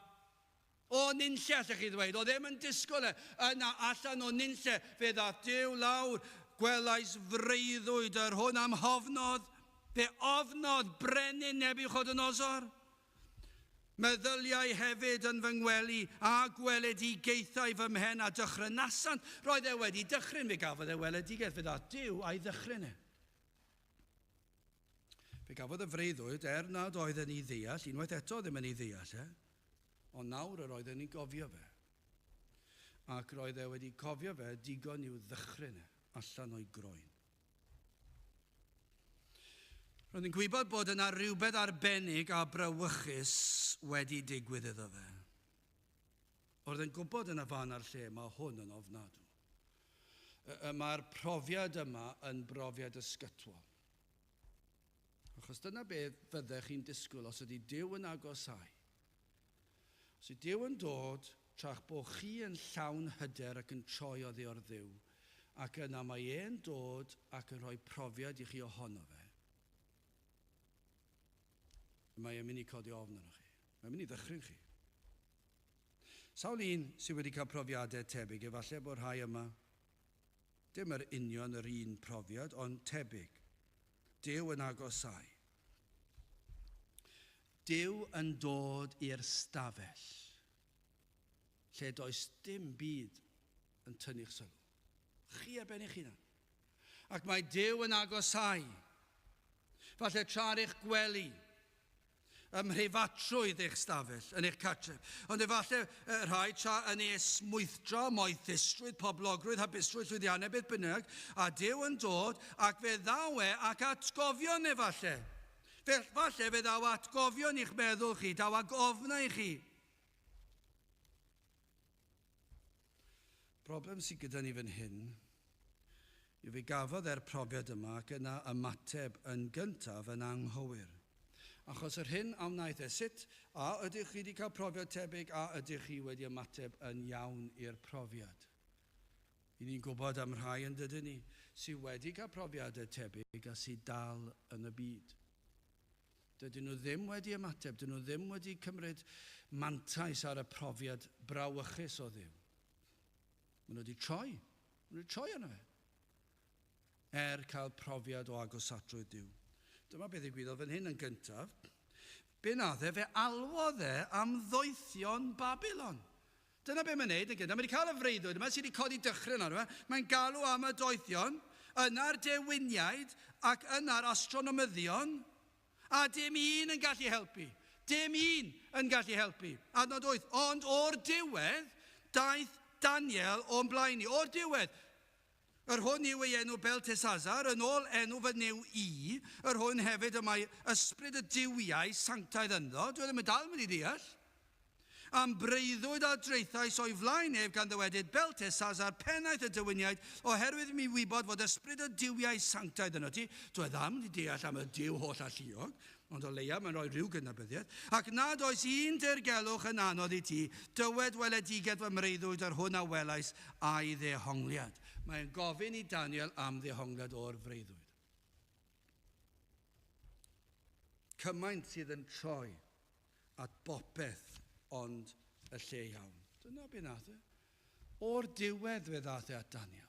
[SPEAKER 1] O nunlle, allech chi ddweud. Oedd ddim yn disgwyl e. Yna, allan o nunlle, fe ddaeth Duw lawr. Gwelais freuddwyd yr hwn am hofnodd. Fe ofnodd brenin Nebuchadnezzar. Meddyliau hefyd yn fy ngwely a gweledigaethau fy mhen a dychrynasant. Roedd e wedi dychryn, fe gafodd e weledigaeth, fe ddaeth Duw a'i ddychryn e. Fe gafodd y freuddwyd, er nad oedd yn ei ddeall, unwaith eto ddim yn ei ddeall e, ond nawr yr oedd yn ei gofio fe. Ac roedd e wedi cofio fe digon i'w ddychryn e. allan o'i groen. Roedd yn gwybod bod yna rhywbeth arbennig a brawychus wedi digwydd iddo fe. Roedd yn gwybod yn y fan a'r lle mae hwn yn ofnadw. Mae'r profiad yma yn brofiad ysgytwol. Achos dyna beth fyddech chi'n disgwyl os ydy Duw yn agosau. Os ydy Duw yn dod tra'ch bod chi yn llawn hyder ac yn troi oddi o'r Dduw, ac yna mae e'n dod ac yn rhoi profiad i chi ohono fe, mae e'n mynd i codi ofn arnoch chi. Mae'n mynd i ddychryn chi. Sawl un sydd wedi cael profiadau tebyg, efallai bod rhai yma, dim yr union yr un profiad, ond tebyg. Duw yn agosau. Duw yn dod i'r stafell lle does dim byd yn tynnu'ch sylw. Chi ar ben eich hunan. Ac mae Duw yn agosau. Falle tra ar eich gwely, ym mhreifatrwydd eich stafell, yn eich cartref. Ond efallai rhai tra yn ei esmwythdra, moethusrwydd, poblogrwydd, hapusrwydd, llwyddiannau, beth bynnag, a Duw yn dod ac fe ddaw e ac atgofion efallai. Fe, falle fe ddaw atgofion i'ch meddwl chi, daw ag ofnau i chi. Broblem sydd gyda ni fan hyn yw fe gafodd e'r profiad yma ac yna ymateb yn gyntaf yn anghywir. Achos yr hyn a wnaeth e, sut a ydych chi wedi cael profiad tebyg a ydych chi wedi ymateb yn iawn i'r profiad? I ni'n gwybod am rhai yn dydyn ni sydd wedi cael profiadau tebyg a sydd dal yn y byd. Dydyn nhw ddim wedi ymateb, dydyn nhw ddim wedi cymryd mantais ar y profiad brawychus o Dduw. Maen nhw wedi troi. Maen nhw wedi troi arno fe. Er cael profiad o agosatrwydd Duw. Dyma beth ddigwyddodd fan hyn yn gyntaf. Be nath e? Fe alwodd e am ddoethion Babilon. Dyna be mae'n neud yn gyntaf. Mae wedi cael y freuddwyd yma sydd wedi codi dychryn arno fe. Mae'n galw am y doethion, yna'r dewiniaid ac yna'r astronomyddion, a dim un yn gallu helpu. Dim un yn gallu helpu. Adnod 8. Ond o'r diwedd, daeth Daniel o'n blaen i. O'r diwedd, yr hwn yw ei enw Beltesazar, yn ôl enw fy Nuw i, yr hwn hefyd y mae ysbryd y duwiau sanctaidd ynddo. Dwi ddim yn dal mynd i ddeall. Am breuddwyd a draethais o'i flaen ef gan ddywedyd Beltesazar, pennaeth y dywiniaid, oherwydd mi wybod fod ysbryd y duwiau sanctaidd yno ti. Dwi ddim wedi deall am y Duw holl alluog, ond o leia mae'n rhoi rhyw gydnabyddiaeth. Ac nad oes un dirgelwch yn anodd i ti, dywed weledigaeth fy mreuddwyd yr hwn a welais a'i ddehongliad. Mae'n gofyn i Daniel am ddehongliad o'r freuddwyd. Cymaint sydd yn troi at bopeth ond y lle iawn. Dyna be nath e. O'r diwedd fe ddath e at Daniel.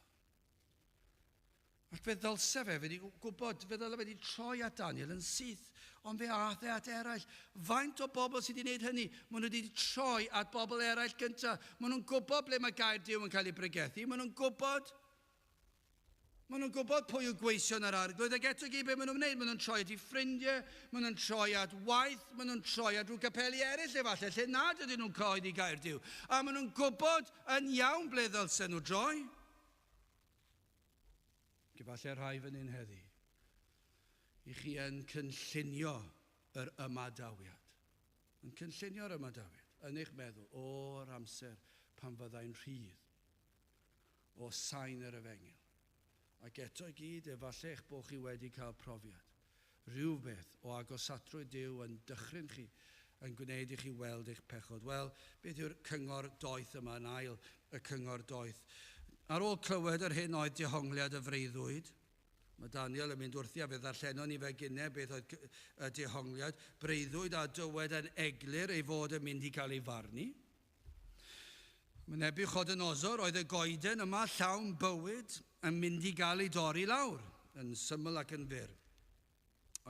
[SPEAKER 1] Ac fe ddylse fe wedi gwybod, fe ddylse fe wedi troi at Daniel yn syth, ond fe ath e at eraill. Faint o bobl sydd wedi gwneud hynny? Maen nhw wedi troi at bobl eraill gyntaf. Maen nhw'n gwybod ble mae gair Duw yn cael ei bregethu. Maen nhw'n gwybod. Maen nhw'n gwybod pwy yw gweision yr Arglwydd, ac eto gyd beth maen nhw'n wneud. Maen nhw'n troi at eu ffrindiau, maen nhw'n troi at waith, maen nhw'n troi at rhyw gapeli eraill efallai, lle nad ydyn nhw'n cyhoeddi gair Duw. A maen nhw'n gwybod yn iawn ble ddylsen nhw droi. Efallai rhai fan hyn heddi, i chi yn cynllunio yr ymadawiad. Yn cynllunio'r ymadawiad yn eich meddwl o'r amser pan fyddai'n rhydd o sain yr efengyl. Ac eto i gyd, efallai eich bod chi wedi cael profiad. Rhywbeth o agosatrwydd Duw yn dychryn chi, yn gwneud i chi weld eich pechod. Wel, beth yw'r cyngor doeth yma yn ail, y cyngor doeth? Ar ôl clywed yr hyn oedd dehongliad y freuddwyd, mae Daniel yn mynd wrthi a fe ddarllenon ni fe gynne beth oedd y dehongliad, breuddwyd a dywed yn eglur ei fod yn mynd i gael ei farnu. Mae Nebuchadnezzar oedd y goeden yma llawn bywyd yn mynd i gael ei dorri lawr, yn syml ac yn fyr.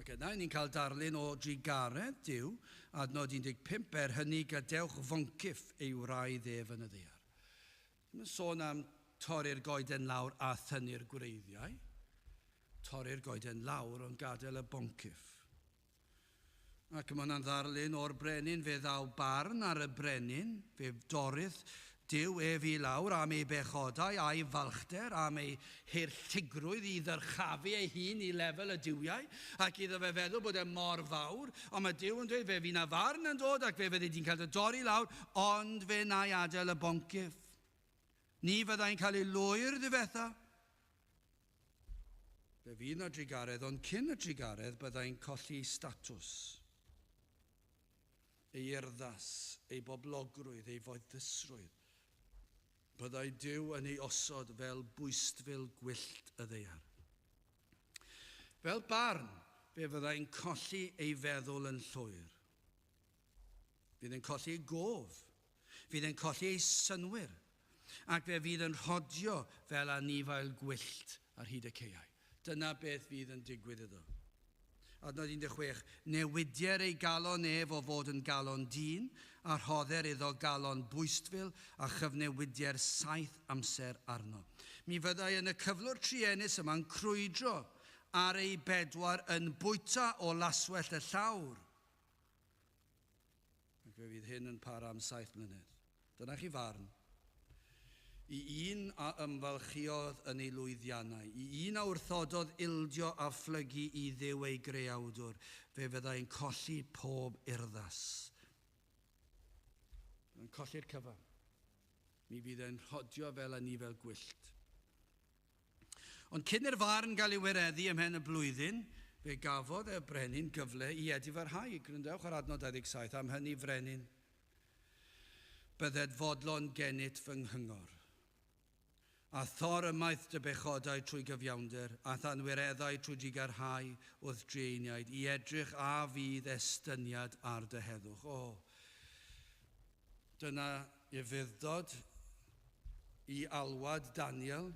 [SPEAKER 1] Ac yna, ni'n cael darlun o drugaredd Duw, adnod 15, er hynny gadewch foncyff ei wraidd ef yn y ddaear. Ddim yn sôn am torri'r goeden lawr a thynnu'r gwreiddiau. Torri'r goeden lawr ond gadael y boncyff. Ac mae hwnna'n ddarlun o'r brenin, fe ddaw barn ar y brenin, fe dorith Duw ef i lawr am ei bechodau a'i falchder, am ei haerllugrwydd i ddyrchafu ei hun i lefel y duwiau, ac iddo fe feddwl bod e mor fawr, ond mae Duw yn dweud, fe fydd 'na farn yn dod ac fe fyddi di'n cael dy dorri lawr, ond fe wna i adael y boncyff. Ni fyddai'n cael ei lwyr ddifetha. Fe fydd 'na drugaredd, ond cyn y trugaredd byddai'n colli statws, ei urddas, ei boblogrwydd, ei foethusrwydd. Byddai Duw yn ei osod fel bwystfil gwyllt y ddaear. Fel barn, fe fyddai'n colli ei feddwl yn llwyr. Fydd yn colli ei gof. Fydd yn colli ei synnwyr. Ac fe fydd yn rhodio fel anifail gwyllt ar hyd y caeau. Dyna beth fydd yn digwydd iddo. Adnod 16. Newidier ei galon ef o fod yn galon dyn, a rhodder iddo galon bwystfil, a chyfnewidier 7 amser arno. Mi fyddai yn y cyflwr truenus yma'n crwydro ar ei bedwar yn bwyta o laswellt y llawr. Ac fe fydd hyn yn para am 7 mlynedd. Dyna chi farn. I un a ymfalchiodd yn ei lwyddiannau, i un a wrthododd ildio a phlygu i Dduw ei greawdwr, fe fyddai'n colli pob urddas. Yn colli'r cyfan. Mi fydd e'n rhodio fel anifail gwyllt. Ond cyn i'r farn gael ei wireddu ymhen y blwyddyn, fe gafodd y brenin gyfle i edifarhau. Gwrandewch ar adnod 27, am hynny frenin, bydded fodlon gennyt fy nghyngor. A thor ymaith dy bechodau trwy gyfiawnder, a thanwireddau trwy drugarhau wrth drueiniaid, i edrych a fydd estyniad ar dy heddwch. O, dyna ufudd-dod i alwad Daniel.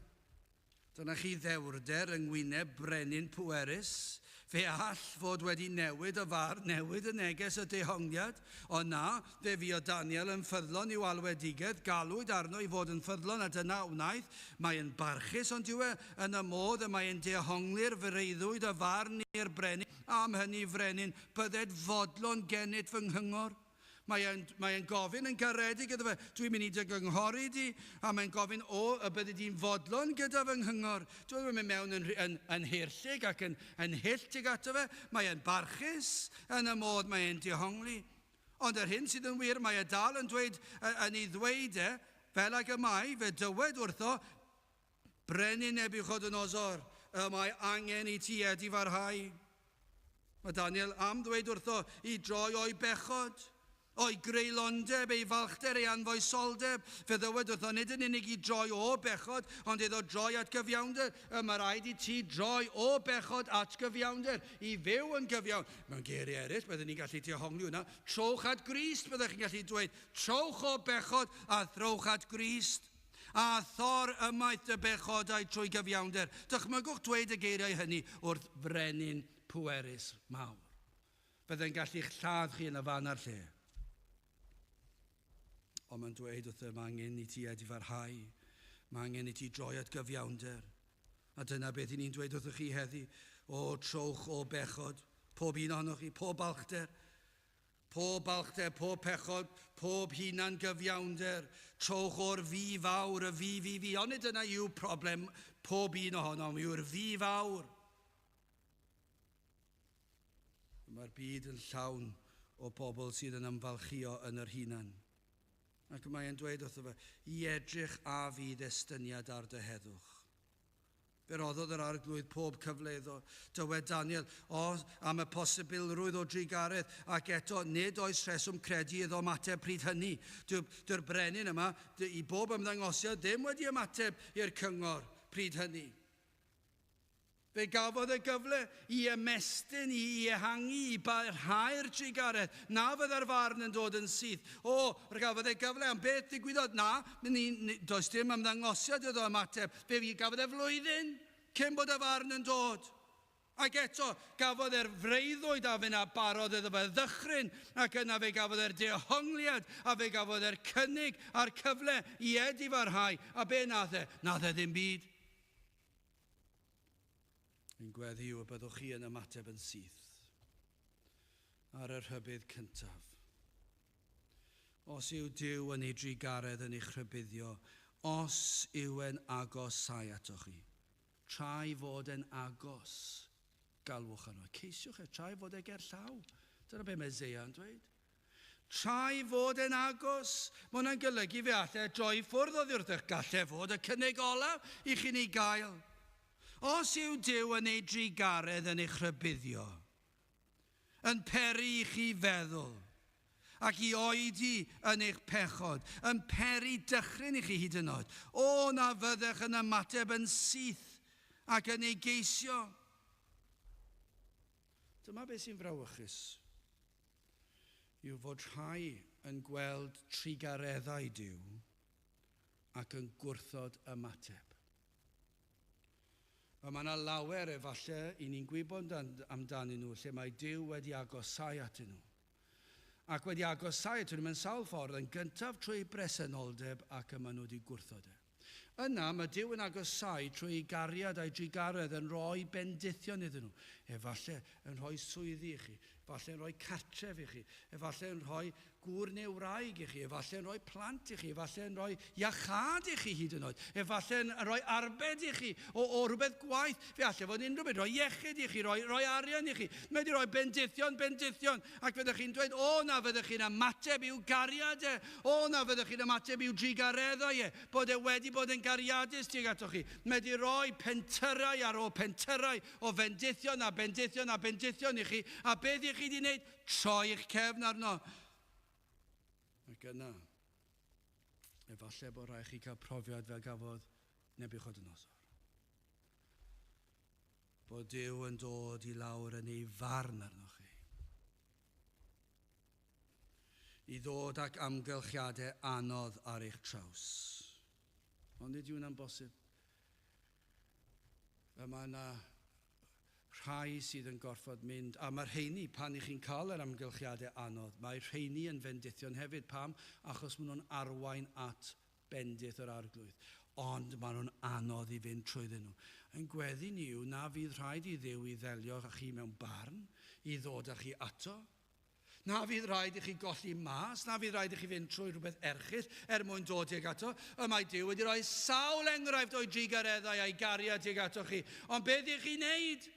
[SPEAKER 1] Dyna chi ddewrder yng ngwyneb brenin pwerus. Fe all fod wedi newid y farn, newid y neges y dehongliad. Ond na, fe fuodd Daniel yn ffyddlon i'w alwedigaeth, galwyd arno i fod yn ffyddlon, a dyna wnaeth. Mae'n barchus, ond yw e yn y modd y mae'n dehongli'r freuddwyd y farn i'r brenin. Am hynny, frenin, bydded fodlon gennyt fy nghyngor. Mae'n mae gofyn yn garedig iddo fe, dwi'n mynd i dy gynghori di, a mae'n gofyn, o, y byddi di'n fodlon gyda fy nghyngor. Dwi'n mynd mewn yn haerllug ac yn hyll tuag ato fe. Mae'n barchus yn y modd mae'n dehongli. Ond yr hyn sydd yn wir, mae e dal yn dweud, yn ei ddweud e, fel ag y mae, fe dywed wrtho, Brenin Nebiwchodynosor, y mae angen i ti edifarhau. Mae Daniel am ddweud wrtho i droi o'i bechod, o'i greulondeb, ei falchder, ei anfoesoldeb. Fe ddywed wrtho nid yn unig i droi o bechod, ond iddo droi at gyfiawnder. Y mae rhaid i ti droi o bechod at gyfiawnder, i fyw yn gyfiawn. Mewn geiriau eraill, byddwn ni'n gallu dehongli hwnna. Trowch at Grist, byddech chi'n gallu dweud. Trowch o bechod a throwch at Grist. A thor ymaith dy bechodau trwy gyfiawnder. Dychmygwch dweud y geiriau hynny wrth frenin pwerus mawr. Byddai'n gallu'ch lladd chi yn y fan a'r lle. Ond mae'n dweud wrtho, mae angen i ti edifarhau. Mae angen i ti droi at gyfiawnder. A dyna beth i ni'n dweud wrthych chi heddi. O, trowch o bechod. Pob un ohonoch chi, pob balchder. Pob balchder, pob pechod, pob hunan gyfiawnder. Trowch o'r fi fawr, y fi, fi, fi. Ond nid dyna yw problem pob un ohonom, yw'r fi fawr. Mae'r byd yn llawn o bobl sydd yn ymfalchio yn yr hunan. Ac mae'n dweud wrtho fe, i edrych a fydd estyniad ar dy heddwch. Fe roddodd yr arglwydd pob cyfle iddo. Dywed Daniel, o, am y posibilrwydd o drugaredd, ac eto nid oes rheswm credu iddo ymateb pryd hynny. Dyw'r brenin yma, i bob ymddangosiad, ddim wedi ymateb i'r cyngor pryd hynny. Fe gafodd y gyfle i ymestyn, i ehangu, i barhau'r trugaredd. Na fydda'r farn yn dod yn syth. O, gafodd e gyfle, am beth ddigwyddodd? Na, does dim ymddangosiad iddo ymateb. Fe gafodd e flwyddyn cyn bod y farn yn dod. Ac eto, gafodd e'r freuddwyd a fe na barodd iddo fe ddychryn, ac yna fe gafodd e'r dehongliad, a fe gafodd e'r cynnig a'r cyfle i edifarhau. A be nath e? Nath e ddim byd. Ein gweddi yw y byddwch chi yn ymateb yn syth ar y rhybudd cyntaf. Os yw Duw yn ei drugaredd yn eich rhybuddio, os yw e'n agosau atoch chi, tra'i fod e'n agos, galwch arno. Ceisiwch e, tra'i fod e ger llaw. Dyna be mae Eseia yn dweud. Tra'i fod e'n agos, mae hwnna'n golygu fe alle droi ffwrdd oddi wrthych. Galle fod y cynnig olaf i chi'n ei gael. Os yw Duw yn ei drugaredd yn eich rhybuddio, yn peri i chi feddwl, ac i oedi yn eich pechod, yn peri dychryn i chi hyd yn oed, o na fyddech yn ymateb yn syth ac yn ei geisio. Dyma beth sy'n frawychus, yw fod rhai yn gweld trugareddau Duw ac yn gwrthod ymateb. A mae yna lawer efallai i ni'n gwybod amdanyn nhw lle mae Duw wedi agosau atyn nhw. Ac wedi agosau atyn nhw mewn sawl ffordd, yn gyntaf trwy bresenoldeb ac y maen nhw wedi gwrthod e. Yna mae Duw yn agosau trwy ei gariad a'i drugaredd yn rhoi bendithion iddyn nhw. Efallai yn rhoi swyddi i chi, efallai yn rhoi cartref i chi, efallai yn rhoi gŵr neu wraig i chi, efallai yn rhoi plant i chi, efallai yn rhoi iachâd i chi hyd yn oed, efallai yn rhoi arbed i chi o rhywbeth gwaith, fe allai fod unrhyw beth, rhoi iechyd i chi, rhoi arian i chi. Mae wedi rhoi bendithion, bendithion, ac fyddwch chi'n dweud, o na fyddwch chi'n ymateb i'w gariad e, o na fyddwch chi'n ymateb i'w drugareddau e, bod e wedi bod yn gariadus tuag atoch chi. Mae wedi rhoi pentyrrau ar ôl pentyrrau o fendithion a bendithion a bendithion i chi, a beth i chi wedi wneud? Troi eich cefn arno. Ac yna, efallai bod rhaid chi cael profiad fel gafodd Nebiwchodynosor. Bod Duw yn dod i lawr yn ei farn arnoch chi. I ddod ac amgylchiadau anodd ar eich traws. Ond nid yw'n bosib. Y mae yna rhai sydd yn gorfod mynd, a mae'r rheini, pan i chi'n cael yr amgylchiadau anodd, mae rheini yn fendithion hefyd. Pam? Achos maen nhw'n arwain at bendith yr Arglwydd. Ond maen nhw'n anodd i fynd trwyddyn nhw. Ein gweddi ni yw na fydd rhaid i Dduw i ddelio â chi mewn barn, i ddod â chi ato. Na fydd rhaid i chi golli mas, na fydd rhaid i chi fynd trwy rhywbeth erchyll er mwyn dod tuag ato. Y mae Duw wedi rhoi sawl enghraifft o'i drugareddau a'i gariad tuag ato chi. Ond beth i chi wneud?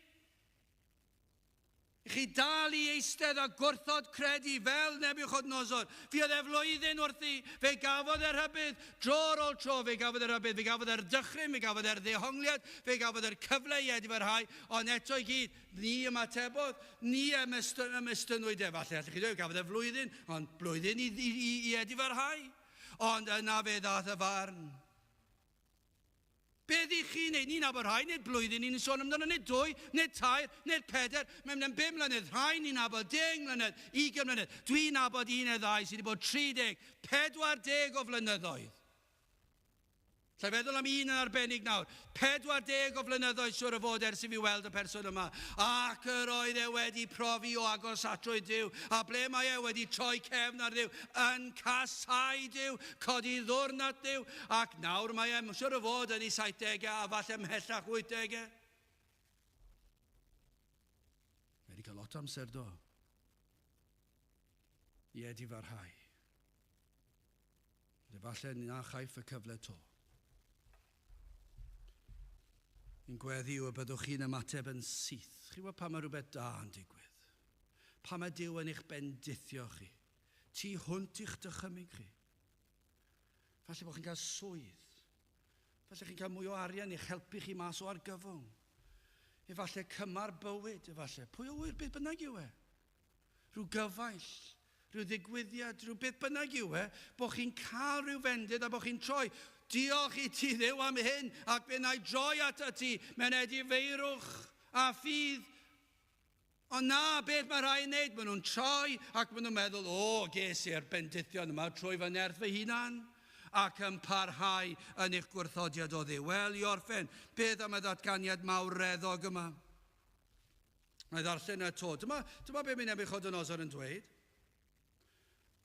[SPEAKER 1] I chi dal i eistedd a gwrthod credu fel Nebiwchodynosor. Fuodd e flwyddyn wrthi, fe gafodd e rhybudd, dro ar ôl tro fe gafodd e rhybudd, fe gafodd e'r dychryn, fe gafodd e'r ddehongliad, fe gafodd e'r cyfle i edifarhau, ond eto i gyd, ni ymatebodd, ni ymestynwyd e. Falle allwch chi dweud, gafodd e flwyddyn, ond blwyddyn i edifarhau. Ond yna fe ddath y farn. Beth i chi'n neud? Ni'n nabod rhai, nid blwyddyn ni'n sôn amdano, nid 2, nid 3, nid 4, mae'n mynd 5 mlynedd, rhai ni'n nabod 10 mlynedd, 20 mlynedd. Dwi'n nabod 1 neu 2 sydd wedi bod 30, 40 o flynyddoedd. Lle feddwl am un yn arbennig nawr. 40 o flynyddoedd siwr o fod ers i fi weld y person yma. Ac yr oedd e wedi profi o agosatrwydd Duw. A ble mae e wedi troi cefn ar Dduw? Yn casau Duw, codi ddwrn at Dduw. Ac nawr mae e siwr o fod yn ei 70au a falle ymhellach 80au. Mae wedi cael lot o amser do. I edifarhau. Efallai na chaiff y cyfle to. Yn gweddi yw y byddwch chi'n ymateb yn syth. Chi wybod pa mae rhywbeth da yn digwydd. Pa mae Duw yn eich bendithio chi. Tu hwnt i'ch dychymyg chi. Falle bod chi'n cael swydd. Falle chi'n cael mwy o arian i'ch helpu chi mas o argyfwng. Efallai cymar bywyd, efallai. Pwy o ŵyr beth bynnag yw e? Rhyw gyfaill, rhyw ddigwyddiad, rhyw beth bynnag yw e, bod chi'n cael rhyw fendith a bod chi'n troi. Diolch i ti Dduw am hyn, ac fe wna i droi atat ti mewn edifeirwch a ffydd. Ond na, beth mae rhai yn wneud? Maen nhw'n troi ac maen nhw'n meddwl, o, ges i'r bendithion yma trwy fy nerth fy hunan, ac yn parhau yn eich gwrthodiad o Dduw. Wel, i orffen, beth am y ddatganiad mawreddog yma? Mae ddarllen y to. Dyma be mae Nebiwchodynosor yn dweud.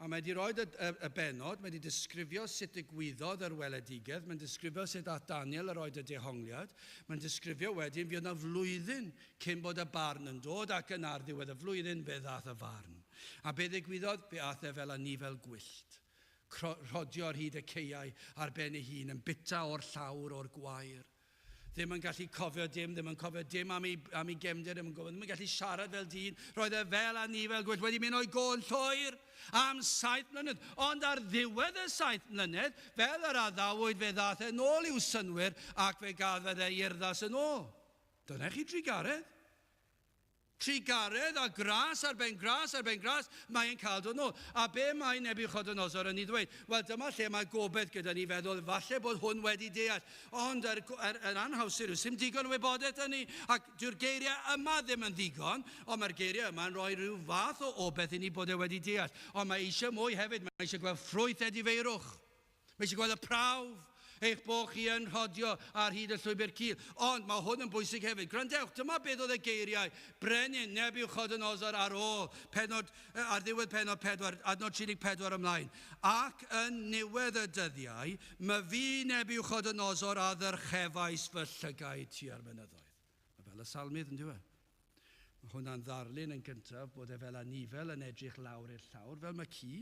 [SPEAKER 1] A mae wedi rhoi y benod, mae wedi disgrifio sut digwyddodd yr weledigaeth, mae'n disgrifio sut ath Daniel yr oed y dehongliad, mae'n disgrifio wedyn fuodd yna flwyddyn cyn bod y barn yn dod, ac yna ar ddiwedd y flwyddyn fe ddath y farn. A be ddigwyddodd? Fe ath e fel anifel gwyllt. Rhodio ar hyd y caeau ar ben ei hun, yn bita o'r llawr o'r gwair. Ddim yn gallu cofio dim, ddim yn cofio dim am ei, am ei gefndir, ddim yn, gofio, ddim yn gallu siarad fel dyn. Roedd e fel anifel gwyllt wedi mynd o'i go'n llwyr am 7 mlynedd. Ond ar ddiwedd y 7 mlynedd, fel yr addawyd, fe ddaeth e nôl i'w synwyr ac fe gafodd e urddas yn ôl. Dyna chi trugaredd. Trugaredd a gras ar ben gras ar ben gras, mae'n cael dod nôl. A be mae Nebiwchodynosor yn ei ddweud? Wel, dyma lle mae gobaith gyda ni feddwl, falle bod hwn wedi deall. Ond yr anhawster yw, sy'm digon o wybodaeth yn ni, ac dyw'r geiriau yma ddim yn ddigon, ond mae'r geiriau yma'n rhoi rhyw fath o obaith i ni bod e wedi deall. Ond mae eisiau mwy hefyd, mae eisiau gweld ffrwyth edifeirwch. Mae eisiau gweld y prawf, eich bod chi yn rhodio ar hyd y llwybr cul. Ond mae hwn yn bwysig hefyd. Gwrandewch, dyma beth oedd y geiriau. Brenin Nebiwchodynosor ar ôl, penod, ar ddiwedd penod 4, adnod 34 ymlaen. Ac yn niwedd y dyddiau, my fi Nebiwchodynosor a ddyrchefais fy llygaid tua'r mynyddoedd. Mae fel y salmydd yn diwedd. Mae hwnna'n ddarlun yn gyntaf bod e fel anifel yn edrych lawr i'r llawr, fel mae ci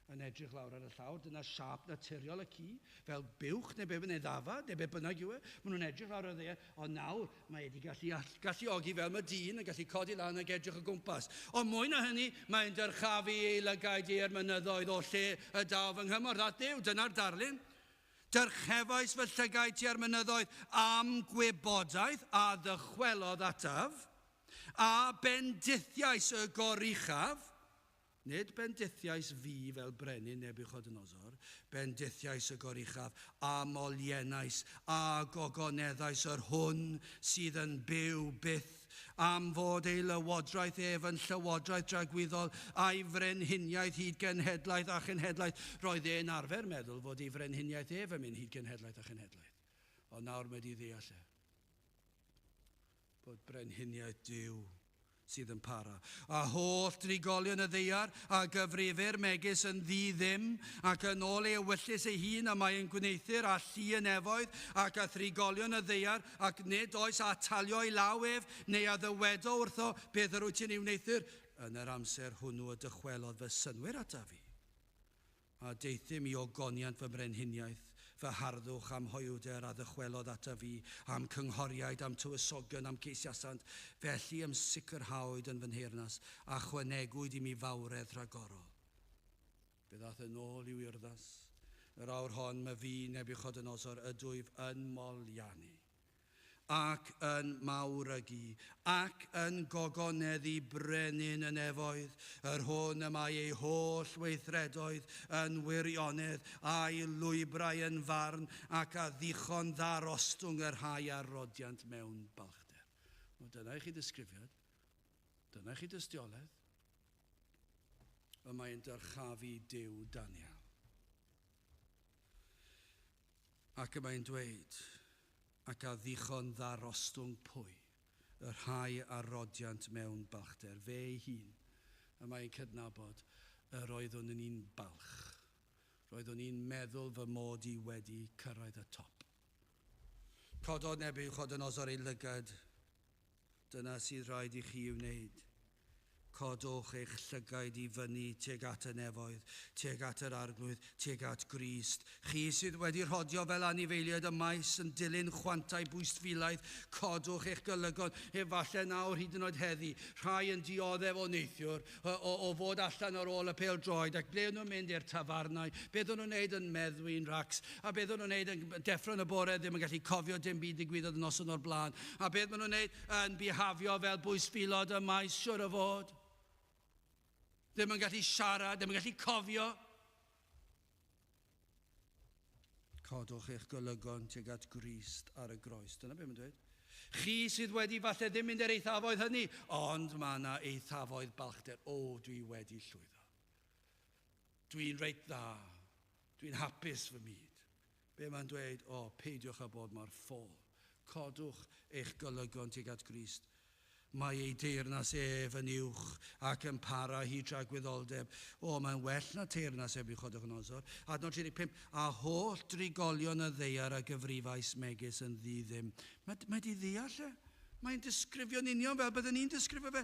[SPEAKER 1] yn edrych lawr ar y llawr. Dyna siâp naturiol y ci, fel buwch neu be neu ddafad neu be bynnag yw e. Maen nhw'n edrych lawr ar y ddaear, ond nawr mae wedi gallu galluogi fel mae dyn yn gallu codi lan ac edrych o gwmpas. Ond mwy na hynny, mae'n dyrchafu ei lygaid i'r mynyddoedd o lle y daw fy nghymorth at Dduw. Dyna'r darlun. Dyrchefais fy llygaid tua'r mynyddoedd am gwybodaeth a ddychwelodd ataf, a bendithiais y goruchaf. Nid bendithiais fi fel brenin Nebiwchodynosor, bendithiais y goruchaf, a moliennais, a gogoneddais yr hwn sydd yn byw byth, am fod ei lywodraeth ef yn llywodraeth dragwyddol, a'i frenhiniaeth hyd genhedlaeth a chenhedlaeth. Roedd e'n arfer meddwl fod ei frenhiniaeth ef yn mynd hyd genhedlaeth a chenhedlaeth. Ond nawr mae wedi ddeall e, bod brenhiniaeth Duw sydd yn para. A holl drigolion y ddaear a gyfrifir megis yn ddi ddim, ac yn ôl ei ewyllys ei hun y mae yn gwneuthur a llu y nefoedd, ac a thrigolion y ddaear, ac nid oes atalio ei law ef, neu a ddywedo wrtho beth yr wyt ti'n ei wneuthur. Yn yr amser hwnnw y dychwelodd fy synnwyr ataf fi, a deuthum i ogoniant fy mrenhiniaeth, fy harddwch am hoywder a ddychwelodd ataf fi, am cynghoriaid, am tywysogion, am ceisiasant. Felly ym sicrhaodd yn fy nheyrnas, a chwanegwyd i mi fawredd rhagorol. Fe ddaeth yn ôl i'w urddas. Yr awr hon mae fi, Nebiwchodynosor, ydwyf yn moliannu, ac yn mawrygu, ac yn gogoneddu brenin y nefoedd, yr hwn y mae ei holl weithredoedd yn wirionedd, a'i lwybrau yn farn, ac a ddichon ddarostwng y rhai a rodiant mewn balchder. Wel, dyna i chi ddisgrifiad, dyna i chi dystiolaeth. Y mae'n dyrchafu Duw Daniel. Ac y mae'n dweud, ac a ddichon ddarostwng pwy, y rhai a rodiant mewn balchder. Fe ei hun, y mae'n cydnabod, yr oeddwn yn un balch. Roeddwn i'n meddwl fy mod i wedi cyrraedd y top. Cododd Nebiwchodynosor ei lygad. Dyna sydd rhaid i chi wneud. Codwch eich llygaid i fyny tuag at y nefoedd, tuag at yr arglwydd, tuag at Grist. Chi sydd wedi rhodio fel anifeiliaid y maes yn dilyn chwantau bwystfilaidd, codwch eich golygon, efallai nawr hyd yn oed heddi, rhai yn dioddef o neithiwr, o fod allan ar ôl y pêl-droed, ac ble o'n nhw'n mynd i'r tafarnau, beth o'n nhw'n neud yn meddwi'n racs, a beth o'n nhw'n neud yn deffro yn y bore, ddim yn gallu cofio dim byd ddigwyddodd y noson o'r blaen, a beth maen nhw'n neud yn bihafio fel bwystfilod y maes, siwr o fod. Ddim yn gallu siarad, ddim yn gallu cofio. Codwch eich golygon tuag at Grist ar y groes. Dyna beth mae'n dweud. Chi sydd wedi falle ddim mynd i'r eithafoedd hynny, ond mae yna eithafoedd balchder. O, dwi wedi llwyddo. Dwi'n reit dda. Dwi'n hapus fy myd. Be mae'n dweud? O, peidiwch â bod mor ffôl. Codwch eich golygon tuag at Grist. Mae ei deyrnas ef yn uwch ac yn para hyd tragwyddoldeb. O, mae'n well na teyrnas Nebiwchodynosor. Adnod 35, a holl drigolion y ddaear a gyfrifais megis yn ddi ddim. Mae di ddeall e. Mae'n disgrifio'n union fel byddwn ni'n disgrifio fe.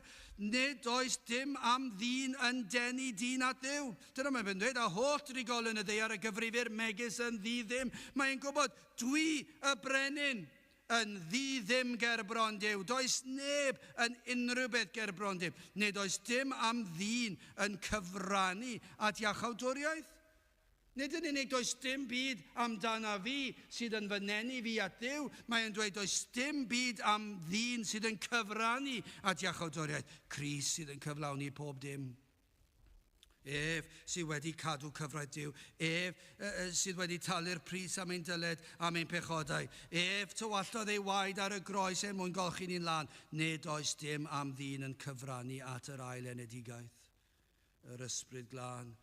[SPEAKER 1] Nid oes dim am ddyn yn denu dyn at Dduw. Dyna mae'n dweud, a holl drigolion y ddaear a gyfrifir megis yn ddi ddim. Mae'n gwybod, dwi y brenin yn ddi ddim ger bron Duw. Does neb yn unrhyw beth ger bron Duw. Nid oes dim am ddyn yn cyfrannu at iachawdwriaeth. Nid yn unig does dim byd amdana fi sydd yn fy nenu fi at Dduw, mae'n dweud does dim byd am ddyn sydd yn cyfrannu at iachawdwriaeth. Crist sydd yn cyflawni pob dim. Ef sydd wedi cadw cyfraith Duw. Ef sydd wedi talu'r pris am ein dyled, am ein pechodau. Ef tywalltodd ei waed ar y groes er mwyn golchi ni'n lân. Nid oes dim am ddyn yn cyfrannu at yr ail enedigaeth. Yr ysbryd glân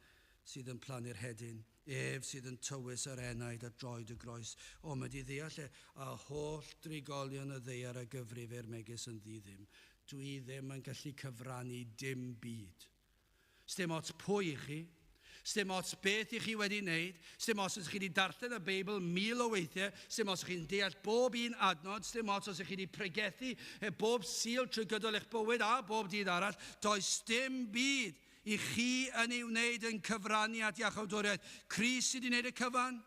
[SPEAKER 1] sydd yn plannu'r hedyn. Ef sydd yn tywys yr enaid at droed y groes. O, mae di ddeall e, a holl drigolion y ddaear a gyfrifir megis yn ddi ddim. Dwi ddim yn gallu cyfrannu dim byd. Sdim ots pwy i chi, sdim ots beth i chi wedi wneud, sdim ots os chi wedi darllen y Beibl 1000 o weithiau, sdim ots os chi'n deall bob un adnod, sdim ots os chi wedi pregethu bob Sul trwy gydol eich bywyd a bob dydd arall, does dim byd i chi yn ei wneud yn cyfrannu at iachawdwriaeth. Crist sydd wedi wneud y cyfan.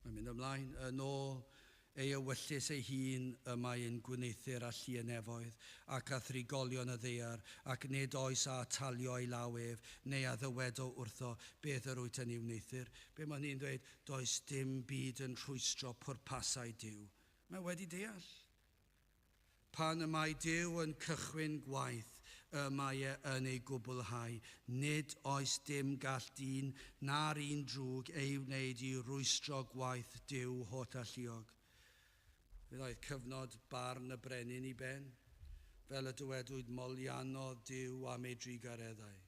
[SPEAKER 1] Mae'n mynd ymlaen yn ôl ei ewyllys ei hun y mae'n gwneuthur â llu y nefoedd ac â thrigolion y ddaear, ac nid oes a atalio ei law ef, neu a ddywedo wrtho beth yr wyt yn ei wneuthur. Be mae ni'n dweud? Does dim byd yn rhwystro pwrpasau Duw. Mae wedi deall. Pan y mae Duw yn cychwyn gwaith, y mae e yn ei gwblhau. Nid oes dim gall dyn na'r un drwg ei wneud i rwystro gwaith Duw hollalluog. Fe ddaeth cyfnod barn y brenin i ben, fel y dywedwyd moliannodd Duw am ei drugareddau.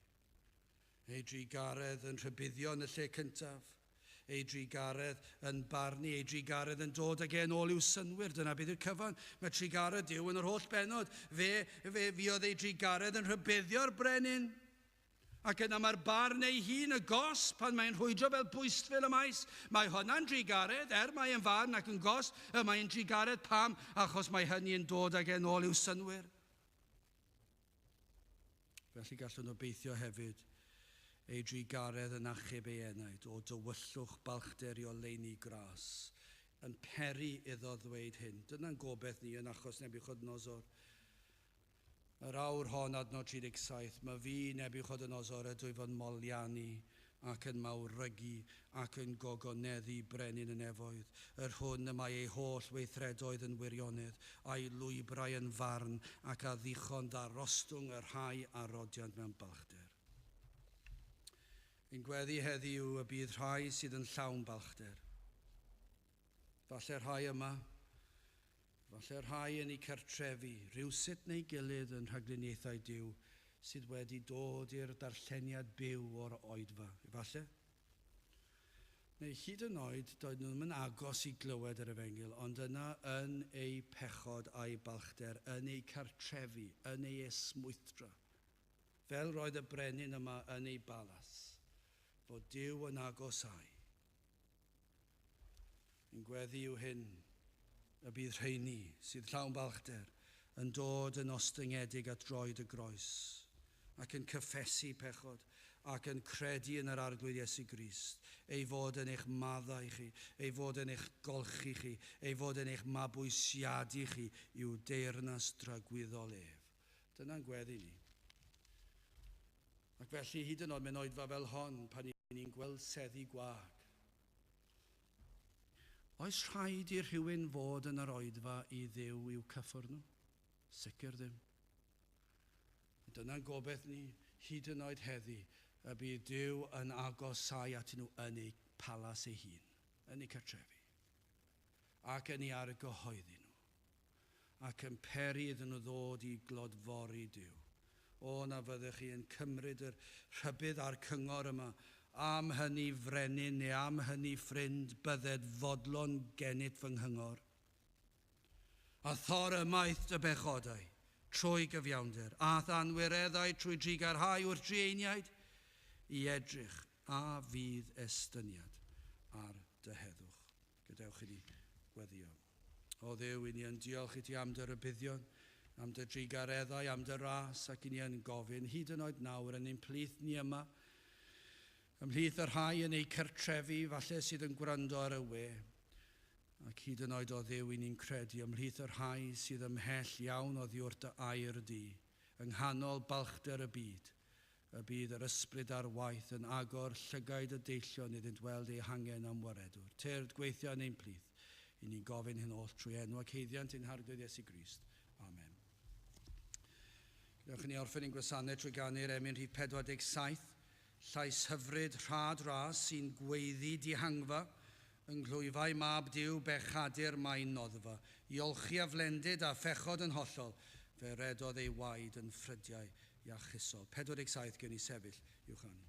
[SPEAKER 1] Ei drugaredd yn rhybuddio yn y lle cyntaf, ei drugaredd yn barnu, ei drugaredd yn dod ag e'n ôl i'w synwyr. Dyna beth yw'r cyfan. Mae trugaredd Duw yn yr holl bennod. Fe fuodd ei drugaredd yn rhybuddio'r brenin. Ac yna mae'r barn ei hun, y gosb, pan mae'n rhwydro fel bwystfil y maes. Mae hwnna'n drugaredd, er mae'n farn ac yn gosb, y mae'n drugaredd pam? Achos mae hynny yn dod ag e'n ôl i'w synwyr. Felly gallwn obeithio hefyd ei drugaredd yn achub ei enaid o dywyllwch balchder i oleuni gras, yn peri iddo ddweud hyn. Dyna'n gobeith ni yn achos Nebiwchodynosor. Yr awr hon, adnod 37, mae fi, Nebiwchodynosor, ydw i fod moliannu ac yn mawrygu ac yn gogoneddu brenin y nefoedd, yr hwn y mae ei holl weithredoedd yn wirionedd, a'i lwybrau yn farn ac a ddichon ddarostwng y rhai a rodiant mewn balchder. Ein gweddi heddiw y bydd rhai sydd yn llawn balchder. Falle rhai yma, falle rhai yn eu cartrefi, rhywsut neu gilydd yn rhagluniaethau Duw sydd wedi dod i'r darlleniad byw o'r oedfa. Falle. Neu hyd yn oed, doedd nhw ddim yn agos i glywed yr efengyl, ond yna yn eu pechod a'u balchder, yn eu cartrefi, yn eu esmwythdra, fel roedd y brenin yma yn ei balas, fod Duw yn agosau. Yn gweddi yw hyn, y bydd rheini sydd llawn balchder yn dod yn ostyngedig at droed y groes, ac yn cyffesu pechod, ac yn credu yn yr Arglwydd Iesu Grist, ei fod yn eich maddau chi, ei fod yn eich golchi chi, ei fod yn eich mabwysiadu chi i'w deyrnas dragwyddol ef. Dyna'n gweddi ni. Ac felly hyd yn oed mewn oedfa fel hon, pan ni'n gweld seddi gwag, oes rhaid i rhywun fod yn yr oedfa i Dduw i'w cyffwrdd nhw? Sicr ddim. Dyna'n gobeith ni, hyd yn oed heddi, y bydd Duw yn agosau at nhw yn eu palas ei hun, yn eu cartrefi, ac yn ei argyhoeddi nhw, ac yn peri iddyn nhw ddod i glodfori Duw. O, na fyddech chi yn cymryd yr rhybudd a'r cyngor yma, am hynny frenin neu am hynny ffrind, bydded fodlon gennyt fy nghyngor. A thor ymaith dy bechodau trwy gyfiawnder, a'th anwireddau trwy drugarhau wrth drueiniaid, i edrych a fydd estyniad ar dy heddwch. Gadewch i ni weddio. O Dduw, i ni yn diolch i ti am dy rybuddion, am dy drugareddau, am dy ras, ac i ni yn gofyn hyd yn oed nawr yn ein plith ni yma, ymhlith y rhai yn eu cartrefi, falle sydd yn gwrando ar y we, ac hyd yn oed o Dduw, i ni'n credu ymhlith y rhai sydd ymhell iawn oddi wrth dy air di, yng nghanol balchder y byd, y bydd yr ysbryd ar waith yn agor llygaid y deillion iddynt weld eu hangen am waredwr. Tyrd gweithio yn ein plith. I ni'n gofyn hyn oll trwy enw ac haeddiant ein Harglwydd Iesu Grist. Amen. Gadewch i ni orffen ein gwasanaeth trwy ganu'r emyn rhif 47, llais hyfryd rhad ras sy'n gweiddi dihangfa, yng nghlwyfau mab Duw bechadur mae'n noddfa, i olchi aflendid a phechod yn hollol, fe redodd ei waed yn ffrydiau iachusol. 47 gen i sefyll i'w chanu.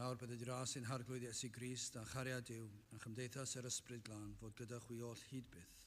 [SPEAKER 1] Nawr bydded i ras ein Harglwydd Iesu Grist a chariad Duw a chymdeithas yr Ysbryd Glân fod gyda chwi oll hyd byth.